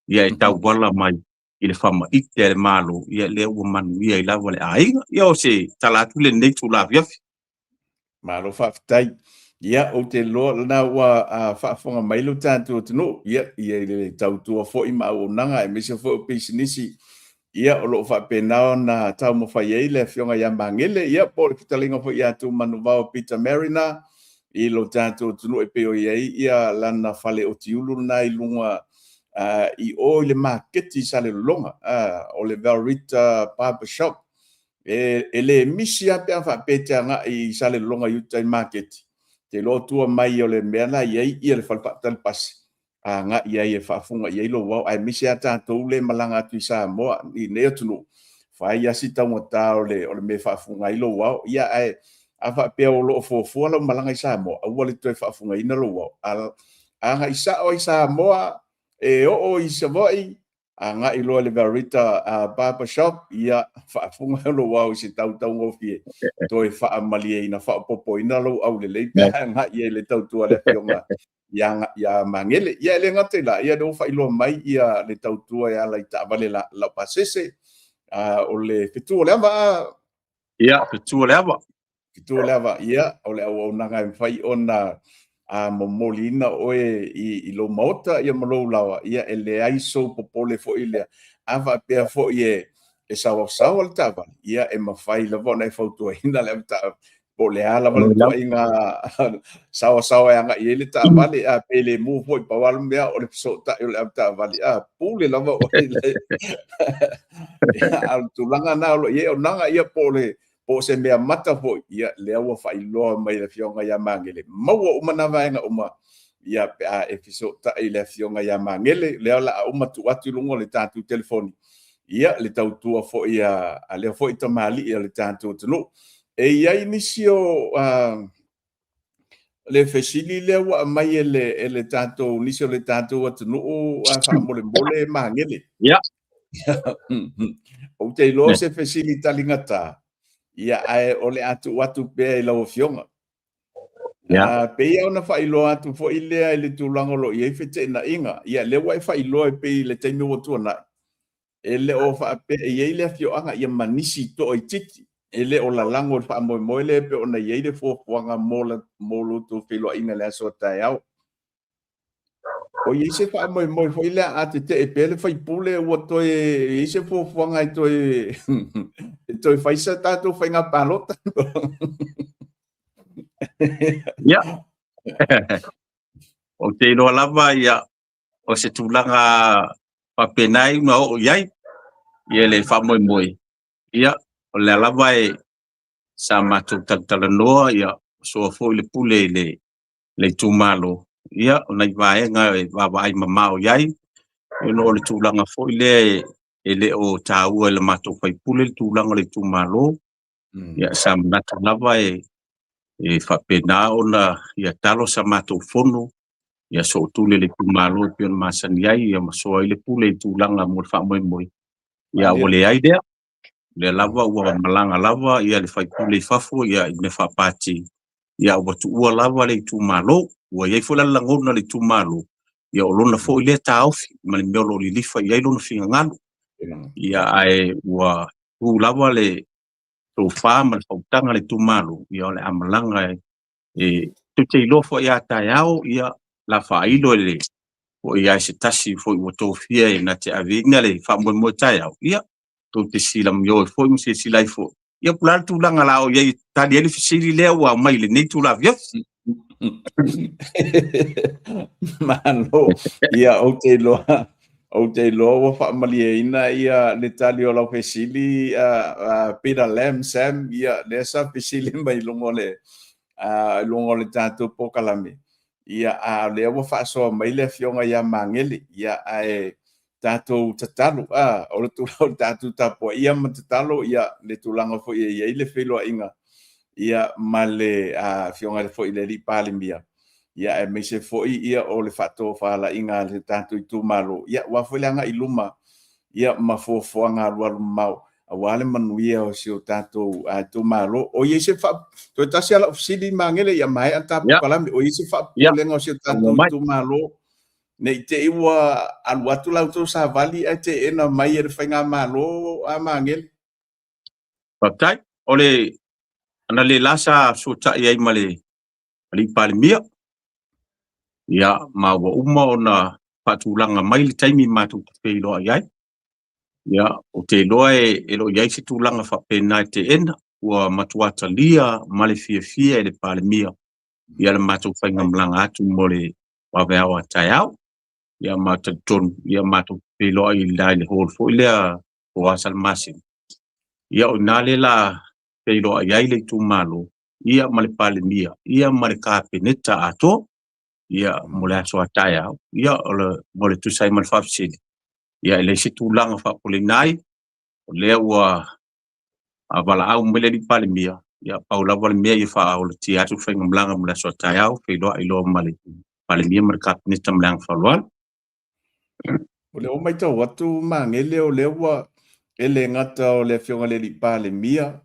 ia e tauala mai i le faamaite a le Malo, ia lea ua manuia ai lava le aiga. Ia o se tala atu lenei itula afiafi. Malo faafetai. Ia, ou te iloa lena ua faafofoga mai lo tatou atunuu, ia, i le tautua foi ma auaunaga aemaise foi o pisinisi, ia, o lo o faapena ona taumafai ai le Afioga ia Magele, ia, po o le fetalaiga foi ia Tumanuvao Peter Mariner, i lo tatou atunuu e pei o i ai ia lana fale otiulu lena i luga i o i le maketi i Salelologa, o le Valrita Barber Shop. E le misi lava pe a faapea e te agai i Salelologa i uta i maketi, te iloa tua mai o le mea la e i ai ia le fale faatali pasi, agai i ai e faafuga i ai lou ao, aemaise lava tatou lea e malaga atu i Samoa i nei atunuu, fai lava si taugata o le mea e faafuga ai lou ao. Ia, ae a faapea o lo o fuafua lau malaga i Samoa, aua le toe faafugaina lou ao. Agai sao i Samoa, e oo i Savaii, agai loa i le Valrita Barber Shop, ia, faafuga lou ao i se tau taugofie, toe faamalieina, faaopoopoina lou aulelei pe a agai i ai i le tautua a le Afioga ia Magele. Ia, e le gata i la, ia, lea ua faailoa mai ia le tautua e ala i taavale laupasese, o le fetu o le ava. Ia, fetu o le ava. Fetu o le ava, ia, o le auaunaga e mafai ona momoliina oe i lou maota ia ma lou laoa, ia, e leai sou popole foi lea. A faapea foi e saoasaoa le taavale, ia, e mafai lava ona e fautuaina le avetaavale. Po o le a lava le ituaiga saoasaoa e agai i ai le taavale, a pe le mu foi, pau lava le mea o le fesootai o le avetaavale, a pule lava oe i le a o le tulaga lena o lo o i ai auaunaga, ia po o le po o se mea mata foi, ia lea ua faailoa mai e le Afioga ia Magele, maua uma na vaega uma, ia pe a e fesootai i le Afioga ia Magele, lea o le a uma tuu atu i luga o le tatou telefoni, ia le tautua foi a lea foi tamalii a le tatou atunuu. E i ai nisi o le fesili lea ua aumai e le, e le tatou, nisi o le tatou atunuu faamolemole Magele. Ia. Ou te iloa se fesili taligata, ia ae o le a tuu atu pea i lau Afioga. Ia. Pei ona faailoa atu foi lea i le tulaga o lo o i ai feteenaiga. Ia lea ua e faailoa e pei i le taimi ua tuanai, e le o faapea e i ai le afioaga ia ma nisi toaitiiti e le o lalago i le faamoemoe lea e pei ona i ai le fuafuaga mo la, mo lo outou feiloaiga i le aso a taeao. O i ai se faamoemoe foi lea a tetee pea le faipule ua toe i ai se fuafuaga e toe e toe fai sa tatou faiga palota? Ia. Ou te iloa lava ia o se tulaga faapena e una oo i ai ia le faamoemoe. Ia, o lea lava e sa matou talatalanoa ia soa foi le pule i le itumalo, ia o nai vaega e vaavaai mamao i ai, ona o le tulaga foi lea e le o taua i le matou faipule le tulaga o le itumalo. Ia sa manatu lava e faapena ona ia talo sa matou fono, ia sootuli le itumalo e pei ona masani ai, ia ma soa ai le pule i tulaga mo le faamoemoe. Ia ua leai lea. Lea lava ua malaga lava ia le faipule i fafo ia i mea faapati, ia ua tuua lava le itumalo. Ua i ai foi la le lagona o le itumalo, ia o lona foi lea taofi ma le mea o lo o lilifa i ai lona finagalo. Ia ae ua tu lava le tofa ma le fautaga a le itumalo, ia o le a malaga e tou te iloa foi a taeao, ia la faailo e le foi ia se tasi foi ua tofia e na te aveina le faamoemoe taeao, ia tou te silamioe foi ma silasila ai foi. Ia po o le a le tulaga la o i ai e tali ai le fesili lea ua aumai i lenei itula afiafi. Malo. Ia, ou te iloa, ou te iloa ua faamalieina ia le tali o lau fesili, Peter Lam Sam, ia, lea sa fesili mai i luga o le, i luga o le tatou polokalame. Ia, a o lea ua faasoa mai le Afioga ia Magele, ia, ae tatou tatalo, a, o le tulaga o le tatou tapuaia ma tatalo, ia, le tulaga foi e i ai le feiloaiga, ia, ma le Afioga foi i le Alii Palemia, ia, aemaise foi, ia, o le faatofalaiga a le tatou itumalo, ia, aua foi le agai i luma, ia, ma fuafuaga alualu mamao, aua le manuia o si o tatou itumalo. O i ai se faa... Toe tasi lava lau fesili, Magele, ia maea le ta polokalame. O i ai se faapopolega o si o tatou itumalo ne i te i ua alu atu la outou savali ae teena mai e le faigamalo a Magele? Faafetai. O le analeila sa fesoatai ai ma le Alii Palemia, ia, ma ua uma ona faatulaga mai le taimi matou te feiloai ai. Ia, ou te iloa e le o i ai se tulaga faapena e teena, ua matua talia ma le fiafia e le Palemia ia le matou faigamalaga atu mo le vaveao a taeao. Ia ma talitonu, ia matou feiloai i le hall foi lea o Asalamasina. Ia o i ina lea la feiloai ai le itumalo, ia ma le Palemia, ia ma le Kapeneta atoa, ia mo le aso a taeao, ia o le, mo le tusa ai ma le faafesili. Ia e leai se tulaga faapopoleina ai, o lea ua valaau mai le Alii Palemia, ia pau lava le mea ia faaolatia atu le faigamalaga mo le aso a taeao, feiloai loa ma le Palemia ma le Kapeneta ma le agaga faaaloalo. O lea ua matau atu Magele, o lea ua e le gata o le Afioga i le Alii Palemia,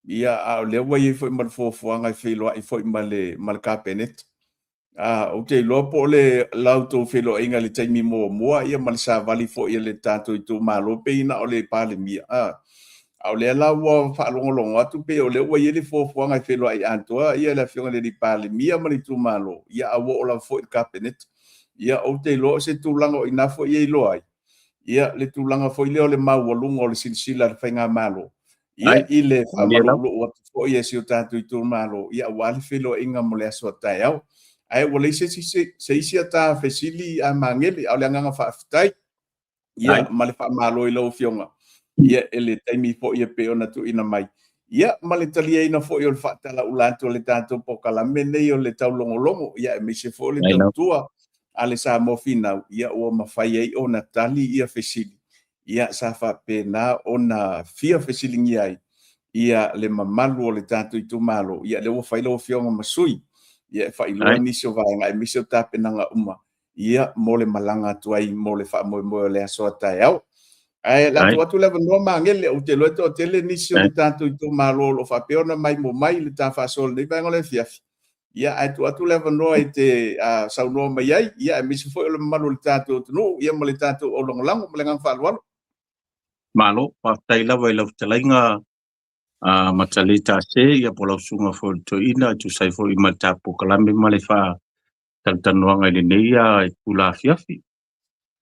ia a o lea ua i ai foi ma le fuafuaga e feiloai foi ma le ma le Kapeneta. A, ou te iloa po o le la outou feiloaiga i le taimi muamua ia ma le savali foi a le tatou itumalo pei na o le Palemia. A, a o lea la ua faalogologo atu pei o lea ua i ai le fuafuaga e feiloai atoa ia le Afioga i le Alii Palemia ma le itumalo, ia a ua oo lava foi i le Kapeneta. Ia ou te iloa o se tulaga o i ina foi e iloa ai ia le tulaga foi lea o le maualuga o le silasila a le faigamalo. Ia, i le faamaloulou atu foi e si o tatou itumalo, ia, aua le feiloaiga mo le aso a taeao. Ae ua leai se isi, se isi ata fesili a Magele, a o le agaga faafetai, ia, ma le faamalo i lau Afioga, ia, i le taimi foi e pei ona tuuina mai, ia, ma le taliaina foi o le faatalaula atu o le tatou polokalame lenei o le taulogologo, ia, aemaise foi o le tautua a le Samoa Finau, ia, ua mafai ai ona tali ia fesili ia sa faapena ona fia fesiligia ai ia le mamalu o le tatou itumalo. Ia lea ua fai lau Afioga ma sui ia e faailoa nisi o vaega aemaise o tapenaga uma ia mo le malaga atu ai mo le faamoemoe o le aso a taeao. Ae o le a tuu atu le avanoa Magele, ou te iloa e toatele nisi o le tatou itumalo o lo o faapea ona maimoa mai i le ta faasoa i lenei vaega o le afiafi. Ia, ae tuu atu le avanoa e te saunoa mai ai, ia, aemaise foi o le mamalu o le tatou atunuu, ia, ma le tatou aulagolago. Ma le agaga faaaloalo. Malo, faafetai lava i lau fetalaiga Mataleta Se, ia po o lau susuga foi i le toeaina e tusa ai foi ma le tatou polokalame ma le faatalatalanoaga i lenei itula afiafi.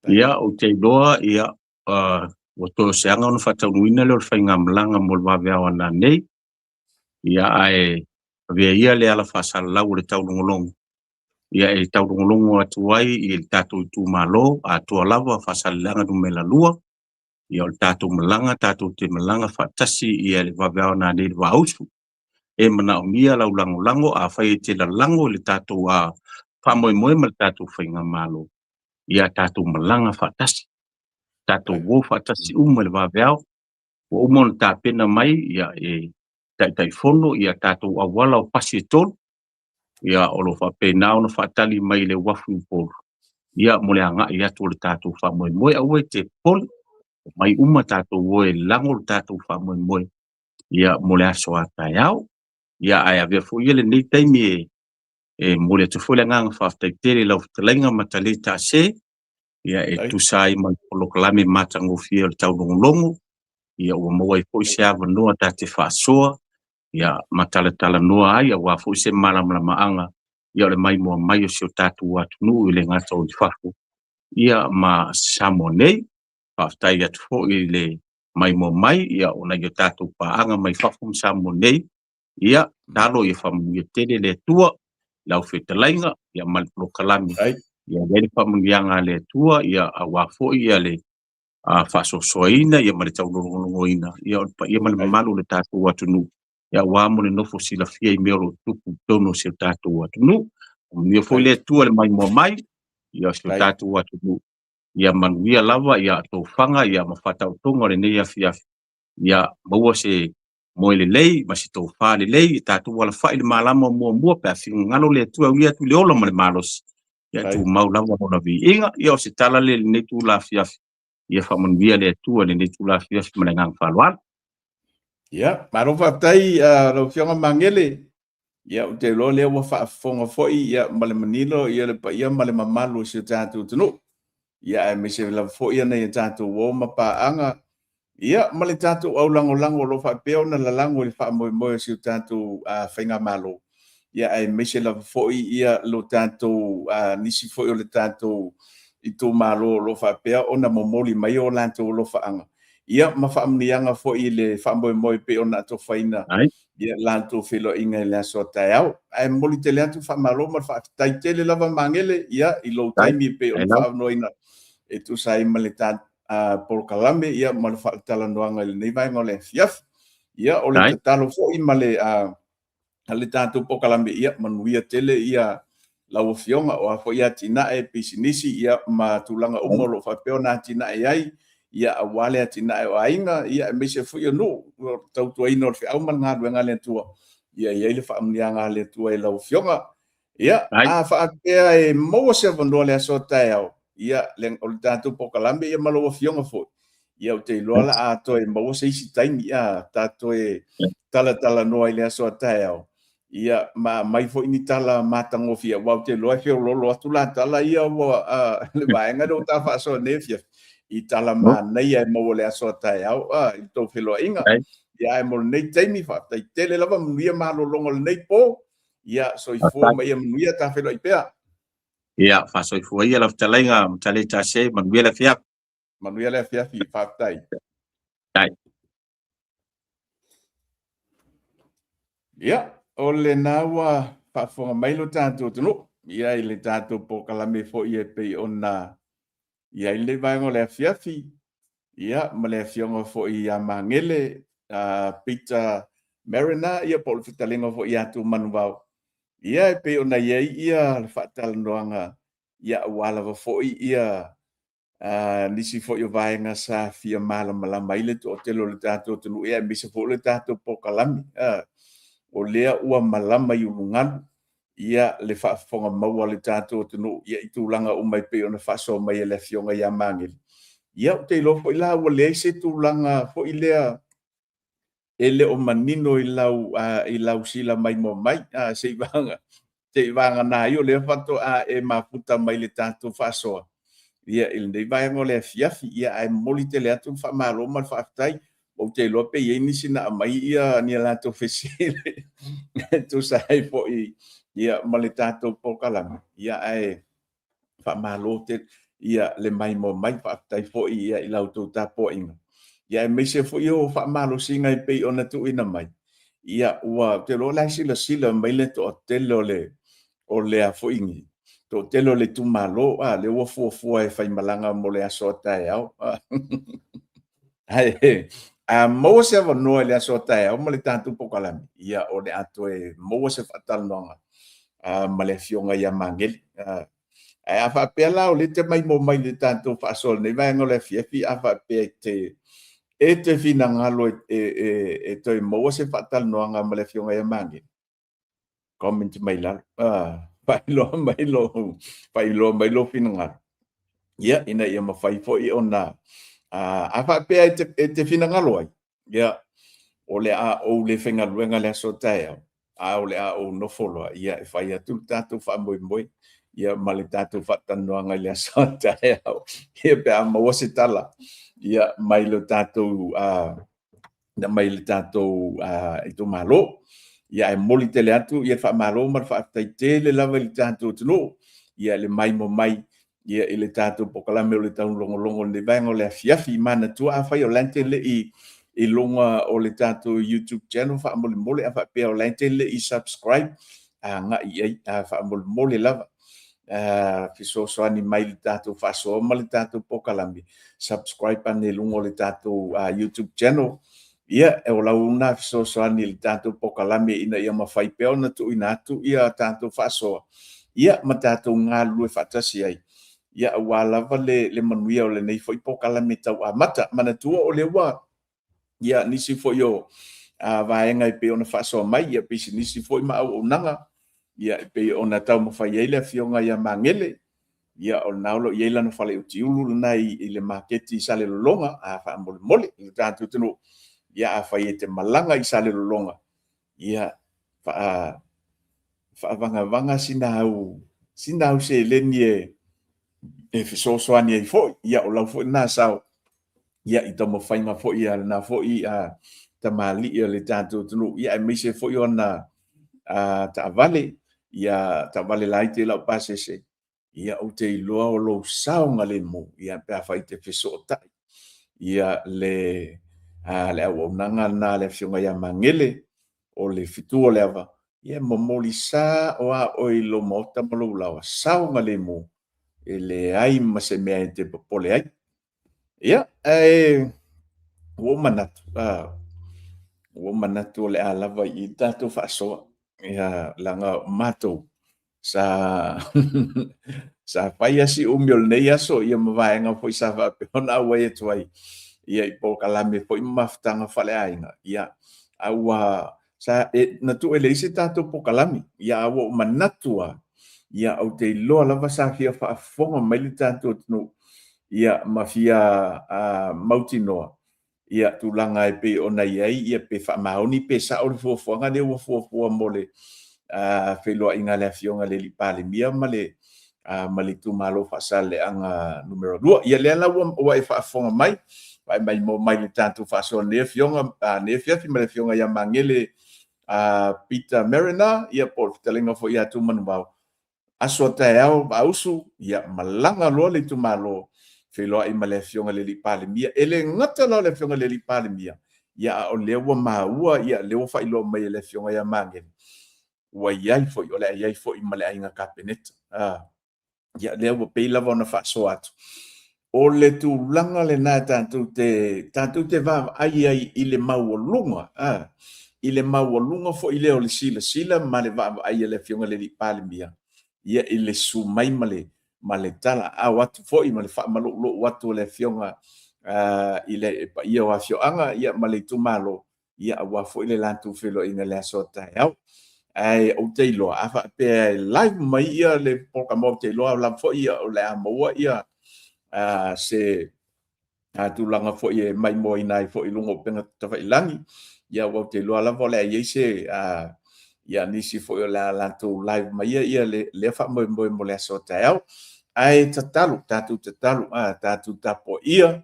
Ia, ou te iloa, ia, ua toe o se aga ona faataunuuina lea o le faigamalaga mo le vaveao a nanei. Ia, ae avea ia le ala faasalalau o le taulogologo, ia e taulogologo atu ai i le tatou itumalo atoa lava Faasaleleaga numera 2, ia o le tatou malaga, tatou te malaga faatasi ia le vaveao nanei i le Vausu. E manaomia lau lagolago, afai e te lalago i le tatou faamoemoe ma le tatou faigamalo, ia tatou malaga faatasi, tatou o faatasi uma i le vaveao. Ua uma ona tapena mai ia e Taitaifono ia tatou auala o pasi e tolu, ia o lo o faapena ona faatali mai i le uafu i Upolu, ia mo le agai atu o le tatou faamoemoe. Aua e te popole, omai uma tatou o e lago le tatou faamoemoe ia mo le aso a taeao. Ia ae avea foi ia lenei taimi e e momoli atu foi le agaga faafetai tele i lau fetalaiga Mataleta Se, ia e tusa ai ma le polokalame matagofie o le taulogologo, ia ua maua ai foi se avanoa ta te faasoa ia ma talatalanoa ai aua foi se malamalamaaga ia o le maimoa mai o si o tatou atunuu i le gata o i fafo ia ma Samoa nei. Faafetai atu foi i le maimoa mai ia o nai o tatou paaga mai fafo ma Samoa nei. Ia talo ia faamanuia tele le Atua i lau fetalaiga ia ma le polokalame ia i ai le faamanuiaga a le Atua ia aua foi ia le faasoasoaina ia ma le taulogologoina ia o le paia ma le mamalu o le tatou atunuu ia aua mo le nofo silafia i mea o lo o tupu i totonu o si o tatou atunuu. Manuia foi le Atua le maimoa mai ia o si o tatou atunuu. Ia manuia lava ia tofaga ia ma faataotoga o lenei afiafi. Ia maua se moe lelei ma se tofa lelei, ia tatou alafai i le malama o muamua pe a finagalo le Atua e aulia atu i le ola ma le malosi. Ia tumau lava lona viiga. Ia o se tala lea i lenei itula afiafi. Ia faamanuia le Atua i lenei itula afiafi ma le agaga faaaloalo. Ia, malo faafetai lau Afioga Magele. Ia, ou te iloa lea ua faafofoga foi ia, ma le manino ia, le paia ma le mamalu o si o tatou atunuu. Ia, aemaise lava foi nai a tatou uo ma paaga, ia, ma le tatou aulagolago o lo o faapea ona lalago i le faamoemoe o si o tatou faigamalo. Ia, aemaise lava foi ia lo tatou nisi foi o le tatou itumalo o lo o faapea ona momoli mai o latou alofaaga, ia, ma faamanuiaga foi i le faamoemoe pei ona atofaina ia latou feiloaiga i le aso a taeao. Ae momoli tele atu faamalo ma le faafetai tele lava Magele ia i lou taimi e pei ona faaavanoaina e tusa ai ma le ta polokalame ia ma le faatalanoaga i lenei vaega o le afiafi. Ia o le tatalo foi ma le a le tatou polokalame, ia manuia tele ia lau Afioga, o a foi atinae, pisinisi, ia ma tulaga uma o lo o faapea ona atinae ai, ia aua le atinae o aiga, ia aemaise foi o nuu, o le tautuaina o le feau ma le galuega a le Atua, ia i ai le faamanuiaga a le Atua i lau Afioga. Ia, a faapea e maua se avanoa i le aso a taeao, ia, o le tatou polokalame ia ma lau Afioga foi, ia ou te iloa la a toe maua se isi taimi, a ta toe talatalanoa i le aso a taeao, ia ma aumai foi ni tala matagofie, aua ou te iloa e feoloolo atu la tala ia ua le vaega lea ua ta faasoa nei afiafi i tala manaia e maua i le aso a taeao i le tou feiloaiga. Ia ae mo lenei taimi, faafetai tele lava, manuia malologa o lenei po. Ia soifua ma ia manuia, ta feiloai pea. Ia, faasoifua ia lau fetalaiga Mataleta Se, manuia le afiafi. Manuia le afiafi, faafetai. Faafetai. Ia, o lena ua faafofoga mai lo tatou atunuu, ia i le tatou polokalame foi e pei ona i ai lenei vaega o le afiafi, ia ma le afioga foi ia Magele Peter Mariner, ia po o le fetalaiga foi ia Tumanuvao, ia e pei ona i ai ia le faatalanoaga, ia aua lava foi ia nisi foi o vaega sa fia malamalama ai le toatele o le tatou atunuu, ia aemaise foi o le tatou polokalame. O lea ua malama i ulugalu ia le faafofoga maua a le tatou atunuu ia i tulaga uma e pei ona faasoa mai e le Afioga ia Magele. Ia ou te iloa foi la ua leai se tulaga foi lea e le o manino i lau i lau silamaimoa mai, seiavagana ai o lea faatoa e mafuta mai le tatou faasoa ia i lenei vaega o le afiafi. Ia ae momoli tele atu le faamalo ma le faafetai. Ou te iloa pe i ai nisi na aumai ia ni a latou fesili e tusa ai foi ia ma le tatou polokalame. Ia ae faamalo tele ia le maimoa mai, faafetai foi ia i la outou tapuaiga, ia aemaise foi o faamalosiga e pei ona tuuina mai. Ia ua ou te iloa o la e silasila mai le toatele o le o le a foi nei, toatele o le itumalo, a lea ua fuafua e faimalaga mo le aso a taeao. Ae a maua se avanoa i le aso a taeao ma le tatou polokalame, ia o le a toe maua se faatalanoaga ma le afioga ia Magele. Ae a faapea la o lea e te maimoa mai i le tatou faasoa i lenei vaega o le afiafi, a faapea e te finagalo e toe maua se faatalanoaga ma le afioga ia Magele, comment mai lalo, faailoa mai lou, faailoa mai lou finagalo, ia, ina ia mafai foi ona, a faapea e te finagalo ai, ia, o le a ou le faigaluega i le aso a taeao, a o le a ou nofo loa, ia, e fai atu le tatou faamoemoe, ia, ma le tatou faatalanoaga i le aso a taeao, ia, pe a maua se tala, ia, mai le tatou mai le tatou itumalo. Ia ae momoli tele atu ia faamalo ma le faafetai tele lava i le tatou atunuu ia le maimoa mai ia i le tatou polokalame o le taulogologo i lenei vaega o le afiafi. Manatua afai o la e te le i i luga o le tatou YouTube channel faamolemole, a faapea o la e te le i subscribe, agai i ai faamolemole lava. Fesoasoani mai i le tatou faasoa ma le tatou polokalame, subscribe ane i luga o le tatou YouTube channel. Ia, o lau lena fesoasoani i le tatou polokalame ina ia mafai pea ona tuuina atu ia tatou faasoa, ia ma tatou galulue faatasi ai, ia aua lava le, le manuia o lenei foi polokalame tau amata. Manatua o lea ua ia nisi foi o vaega e pei ona faasoa mai, ia pisinisi foi ma auaunaga, ia e pei ona taumafai ai le afioga ia Magele, ia o lena o lo o i ai lana fale utiulu lena i le maketi i Salelologa, a faamolemole i le tatou atunuu, ia afai e te malaga i Salelologa, ia faavagavaga sina au sina au seleni e fesoasoani ai foi, ia o lau foi lena sao ia i taumafaiga foi a lena foi a tamalii o le tatou atunuu, ia aemaise foi ona taavale, ia taavale laiti e laupasese, ia ou te iloa o lou saogalemu, ia pe afai e te fesootai ia le le auaunaga lena a le afioga ia Magele o le fitu o le ava, ia momoli sao lava oe i lou maota ma lou laoa, saogalemu, e leai ma se mea e te popole ai. Ia, ae ua ou manatu, ua ou manatu o le a lava i i le tatou faasoa. Ia, leaga o matou sa sa fai lava si umi o lenei aso, ia ma vaega foi sa faapea ona auai atu ai ia i polokalame foi ma mafutaga faaleaiga. Ia, a ua sa e, na tuu e leai se tatou polokalame. Ia, a ua ou manatu lava, ia, ou te iloa lava sa fia faafofoga mai le tatou atunuu, ia, ma fia mautinoa ia tulaga e pei ona i ai, ia pe faamaoni pe sao le fuafuaga lea ua fuafua mo le feiloaiga a le Afioga i le Alii Palemia ma le ma le itumalo Faasaleleaga numera 2. Ia lea la ua e faafofoga mai, vaai mai mo mai le tatou faasoa nei afioga nei afiafi ma le afioga ia Magele Peter Mariner, ia po o le fetalaiga foi ia Tumanuvao. Aso a taeao Vausu, ia malaga loa le itumalo feiloai ma le afioga i le Alii Palemia. E le gata la o le afioga i le Alii Palemia, Ia, a o lea ua maua, ia, lea ua faailoa mai e le Afioga ia Magele, ua i ai foi, o le a i ai foi ma le Aiga Kapeneta. Ia, lea ua pei lava ona faasoa atu. O le tulaga lena tatou te, tatou te vaavaai ai i le maualuga, a, i le maualuga foi lea o le silasila ma le vaavaai a le Afioga i le Alii Palemia, ia, i le susu mai ma le, ma le talaaao atu foi ma le faamaloulou atu o le Afioga i le paia o afioaga, ia, ma le itumalo, ia aua foi le latou feiloaiga i le aso a taeao. Ae ou te iloa, a faapea e live mai ia le polokalame, ou te iloa lava foi o le a maua ia se tulaga foi e maimoaina ai foi i luga o upega tafailagi. Ia aua ou te iloa lava o le a i ai se ia nisi foi o le a latou live maia ia lea faamoemoe mo le aso a taeao. Ae tatalo, tatou tatalo, tatou tapuaia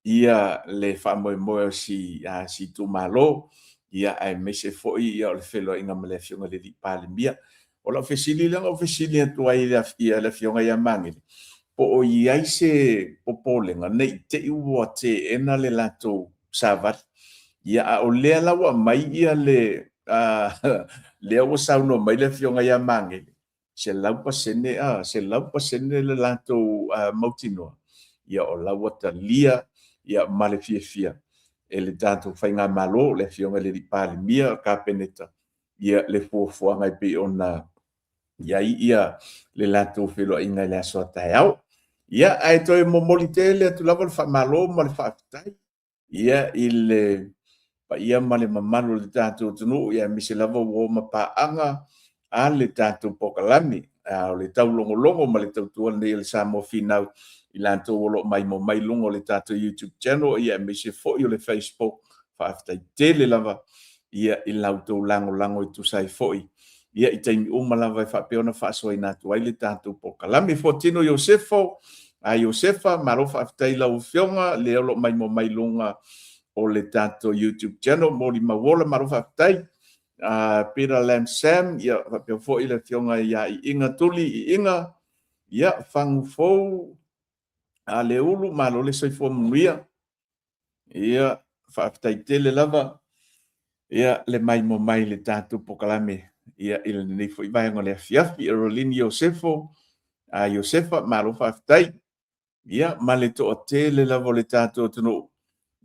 ia le faamoemoe o si si itumalo, ia aemaise foi ia o le feiloaiga ma le Afioga i le Alii Palemia. O lau fesili lea na ou fesili atu ai i le Afioga ia Magele, po o i ai se popolega ne i te i ua teena le latou savali. Ia a o lea la ua aumai ia le lea ua saunoa mai le Afioga ia Magele, 100%, a, 100% le latou mautinoa, ia o la ua talia ia ma le fiafia e le tatou faigamalo, le Afioga i le Alii Palemia, le Kapeneta, ia le fuafuaga e pei ona i ai ia le latou feiloaiga i le aso a taeao. Ia, ae toe momoli tele atu lava le faamalo ma le faafetai ia i le paia ma le mamalu o le tatou atunuu, ia aemaise lava uo ma paaga a le tatou polokalame, o le taulogologo ma le tautua lenei a le Samoa Finau, i latou o lo o maimoa mai i luga o le tatou YouTube channel, ia aemaise foi o le Facebook. Faafetai tele lava ia i la outou lagolago e tusa ai foi ia i taimi uma lava e faapea ona faasoaina atu ai le tatou polokalame. Fuatino Iosefo, a Iosefa, malo faafetai i lau Afioga, lea o lo o maimoa mai i luga o le tatou YouTube channel. Molimau ola, malo faafetai. Peter Lam Sam, ia faapea foi le Afioga ia Iiga Tuli Iiga, ia Fagu Fou, a Leulu, malo le soifua manuia. Ia, faafetai tele lava ia le maimoa mai i le tatou polokalame ia i lenei foi vaega o le afiafi. Erolini Iosefo, a Iosefa, malo faafetai. Ia, ma le toatele lava o le tatou atunuu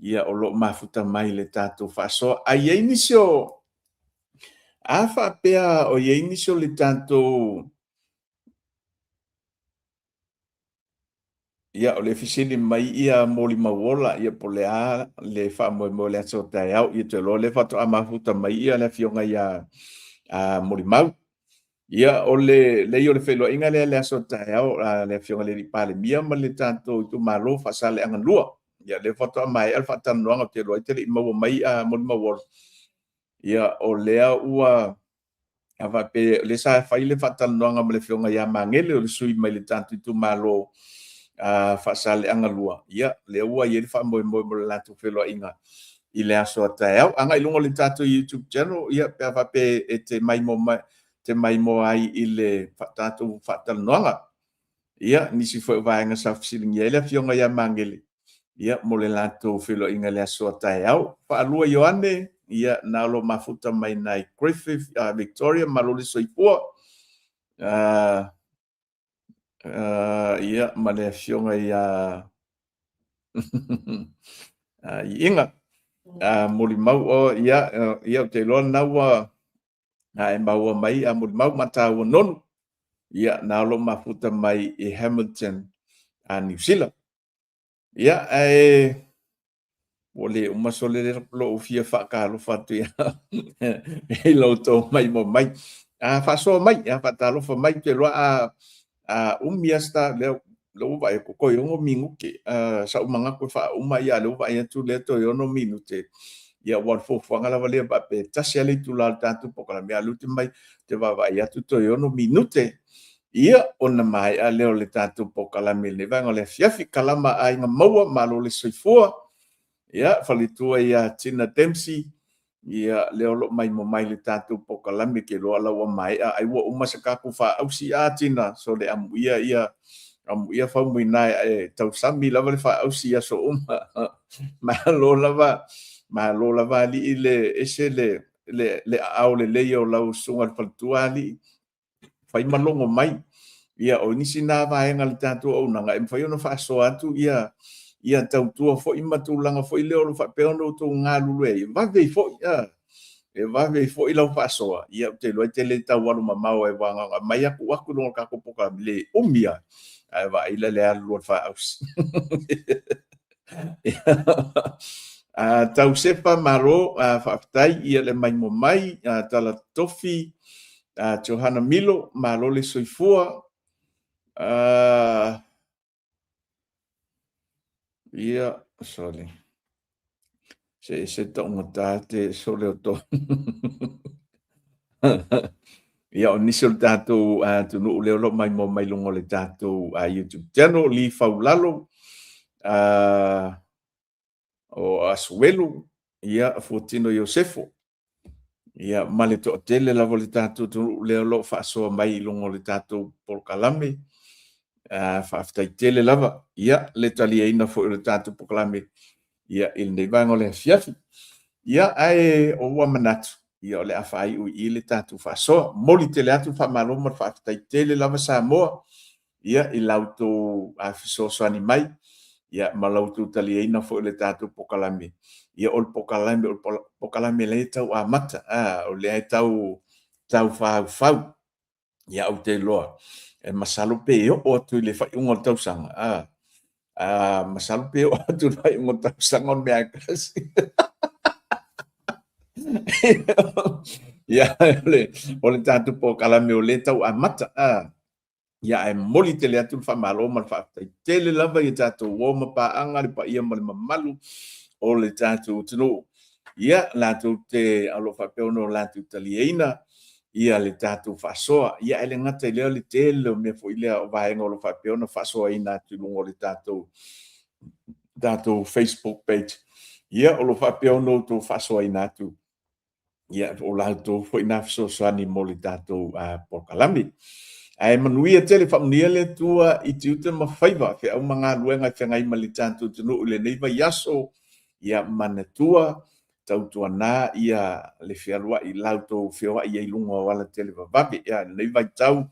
ia o lo o mafuta mai i le tatou faasoa. A i ai nisi o, a faapea o i ai nisi o le tatou Ia, o le fesili mai ia Molimauola, ia po o le a le faamoemoe o le aso taeao. Ia, ou te iloa o lea faatoa mafuta mai ia le afioga ia Molimau. Ia, o le leai o le feiloaiga lea i le aso taeao a le afioga i le Alii Palemia ma le tatou itumalo Faasaleleaga 2. Ia, lea faatoa maea le faatalanoaga, ou te iloa e te le i maua mai Molimauola. Ia, o lea ua A faapea o lea sa fai le faatalanoaga ma le Afioga ia Magele, o le sui mai le tatou itumalo Faasaleleaga 2, ia, lea ua i ai le faamoemoe mo le latou feiloaiga i le aso a taeao. Agai i luga o le tatou YouTube channel, ia, pe a faapea e te maimoa, te maimoa ai i le tatou faatalanoaga. Ia, nisi foi o vaega sa fesiligia ai le Afioga ia Magele, ia, mo le latou feiloaiga i le aso a taeao. Faalua Ioane, ia, na o lo mafuta mai nai Griffith, Victoria, malo le soifua. Ia, ma le Afioga ia Iiga. Molimau, oh, ia, ia, ou te iloa lena ua na e maua mai a Molimau ma tāua nonu. Ia, na o lo mafuta mai i Hamilton, a Niu Sila. Ia, ae ua le uma sole lou fia faatalofa atu ia i lo outou maimoa mai. A faasoa mai, a faatalofa mai, ou te iloa a umi lava se ta, lea ua vaai atu, toe 6 minute. Sa ou manatu e faauma, ia a o lea ua vaai atu lea toe 6 minute. Ia aua o le fuafuaga lava lea faapea e tasi lava le itula o le tatou polokalame, a o lea ou te mai, ou te vaavaai atu toe 6 minute. Ia, ona maea lea o le tatou polokalame i lenei vaega o le afiafi. Kalama Aiga Maua, malo le soifua. Ia, faletua ia Tina Dempsey, ia, lea o lo o maimoa mai i le tatou polokalame, ke loa la ua maea, ai ua uma se tatou faausi a Tina, so le amuia ia, amuia Faumuina e tausami lava le faausi i aso uma. Malo lava. Malo lava alii le ese le le aao lelei o lau susuga i le faletua alii, fai ma logo mai. Ia, o nisi na vaega o le tatou auaunaga e mafai ona faasoa atu ia ia tautua foi ma tulaga foi lea o lo o faapea ona outou galulue ai, e vave ai foi, e vave ai foi lau faasoa. Ia, ou te iloa e te le tau alu mamao ai aua na ona aumai lava tuu atu i luga o le tatou polokalame, le umi lava ae vaai la i le alu o le faaausi. Tausefa malo, faafetai ia le maimoa mai, Tala Tofi, Johana Milo, malo le soifua. Ia, sorry. Se ese taugata te sole o to. Ia, o nisi o le tatou atunuu lea o lo o maimoa mai luga o le tatou YouTube channel, Li Faulalo, o Asuelu, ia, Fuatino Iosefo, ia, ma le toatele lava o le tatou atunuu lea o lo o faasoa mai i luga o le tatou polokalame. Faafetai tele lava, ia, le taliaina foi o le tatou polokalame, ia, i lenei vaega o le afiafi. Ia, ae o ua manatu, ia, o le a faaiu i i le tatou faasoa. Momoli tele atu le faamalo ma le faafetai tele lava Samoa, ia, i la outou fesoasoani mai, ia, ma la outou taliaina foi o le tatou polokalame. Ia, o le polokalame, o le polokalame lea e tau amata, o lea e tau taufaufau. Ia, ou te iloa, e masalo pe oo atu i le faaiuga o le tausaga, masalo pe oo atu i le faaiuga o le tausaga o le mea lava e tasi. Ia, o le tatou polokalame o lea e tau amata. Ia, ae momoli tele atu le faamalo ma le faafetai tele lava i a tatou uo ma paaga, le paia ma le mamalu o le tatou atunuu. Ia, latou te, o lo o faapea ona latou taliaina ia le tatou faasoa. Ia, ae le gata i lea, o le tele o mea foi lea o vaega o lo o faapea ona faasoaina atu i luga o le tatou Facebook page. Ia, o lo o faapea ona outou faasoaina atu, ia, o la outou foi na fesoasoani mo le tatou polokalame. Ae manuia tele, faamanuia le Atua i tiute ma faiva, feau ma galuega e feagai ma le tatou atunuu i lenei vaiaso. Ia manatua, tautuana ia le fealuai, la outou feoai ai i luga o alatele vavave. Ia, i lenei vaitau,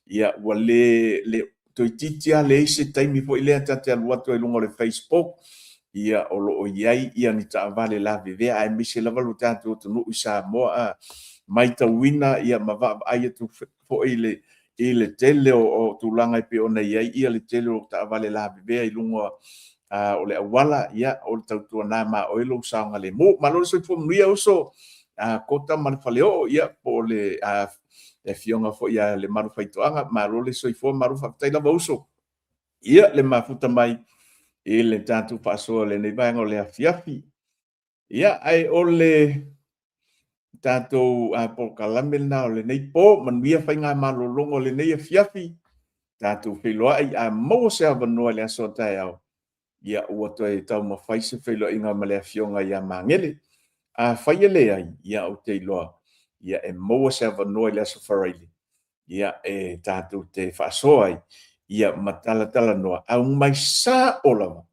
ia, ua le, le toeitiiti lava leai se taimi foi lea ta te alu atu ai i luga o le Facebook, ia, o lo o i ai ia ni taavale lavevea, aemaise lava lo tatou atunuu i Samoa, a maitauina ia ma vaavaai atu foi i le tele o tulaga e pei ona i ai ia le tele o taavale lavevea i luga o le auala, ia, o le tautuana ma oe lou saogalemu. Malo le soifua manuia uso, Kota ma le Faleoo, ia, po o le afioga foi ia Lemalu Faitoaga, malo le soifua, malo faafetai lava uso. Ia, le mafuta mai i le tatou faasoa i lenei vaega o le afiafi. Ia, ae o le tatou polokalame lena o lenei po, manuia faigamalologa o lenei afiafi, tatou feiloai a maua se avanoa i le aso a taeao, ia ua toe taumafai se feiloaiga ma le afioga ia Magele. Afai e leai, ia ou te iloa, ia e maua se avanoa i le aso Faraile, ia e tatou te faasoa ai, ia ma talatalanoa, aumai sao lava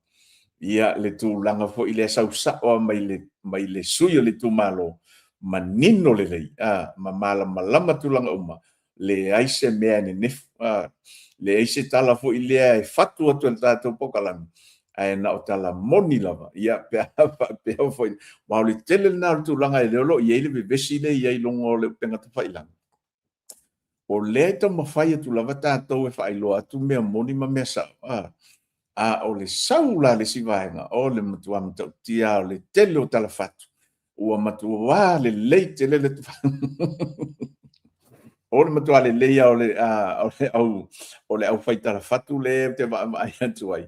ia le tulaga foi lea sau sao lava mai le, mai le sui o le itumalo, manino lelei, a, ma malamalama tulaga uma, leai se mea e nenefu, a, leai se tala foi lea e fatu atu e le tatou polokalame, ae na o tala moni lava, ia, pe a faapea foi, aua o le tele lena o le tulaga e le o lo o i ai le vevesi lea e i ai i luga o le upega tafailagi. O lea e taumafai atu lava tatou e faailoa atu mea moni ma mea sao, a, a o le sau la le isi vaega, o le matua matautia o le tele o tala fatu, ua matua lelei tele le o le matua lelei lava o le, o le au, o le aufai tala fatu lea ou te vaavaai atu ai,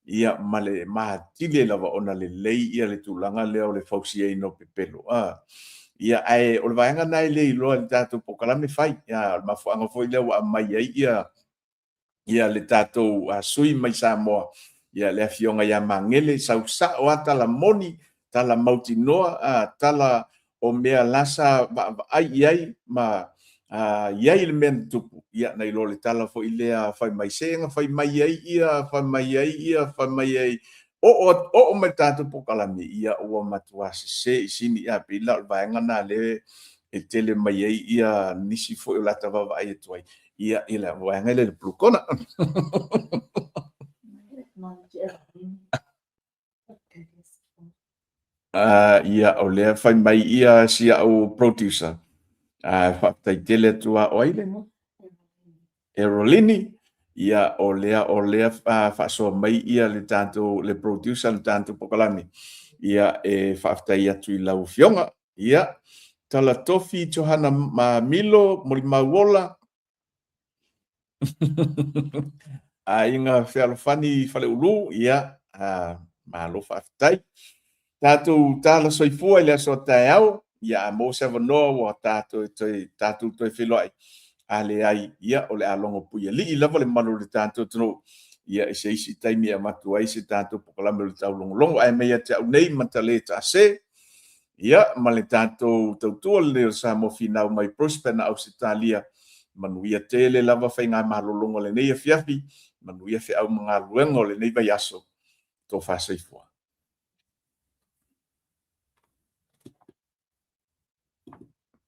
ia ma le matili ai lava ona lelei ia le tulaga lea o le fausiaina o pepelo. A, ia, ae o le vaega lena e le iloa i le tatou polokalame fai. Ia, o le mafuaaga foi lea ua aumai ai ia, ia le tatou sui mai Samoa, ia le afioga ia Magele, sau sao lava tala moni, tala mautinoa, tala o mea la sa vaavaai i ai ma i ai le mea na tupu, ia nai lo le tala foi lea fai mai se na fai mai ai ia, fai mai ai ia, fai mai ai. Oo oo mai le tatou polokalame, ia ua matua sese i sini, ia pei la o le vaega lena lea e tele mai ai ia nisi foi o le a ta vaavaai atu ai, ia i le vaega lea i le Blue Corner. Ia, o lea fai mai ia si au producer. Faafetai tele atu a o ai le igoa? Erolini. Ia, o lea, o lea faasoa mai ia le tatou, le producer le tatou polokalame. Ia, e faafetai atu i lau afioga. Ia, Tala Tofi Johana Milo, Molimauola. Aiga Fealofani Faleulu, ia, malo faafetai. Tatou tala soifua i le aso a taeao, ia a maua se avanoa ua tatou toe, tatou toe feiloai, a leai, ia o le a logo puialii lava le malu o le tatou atunuu, ia i se isi taimi e avatu ai se tatou polokalame o le taulogologo. Ae mai ia te au nei, Matalē Taase, Ia, ma le tatou tautua lelei o le Samoa Finau mai Brisbane, Ausetalia. Manuia tele lava faigamalologa o lenei afiafi, manuia feau ma galuega o lenei vaiaso. Tofa soifua.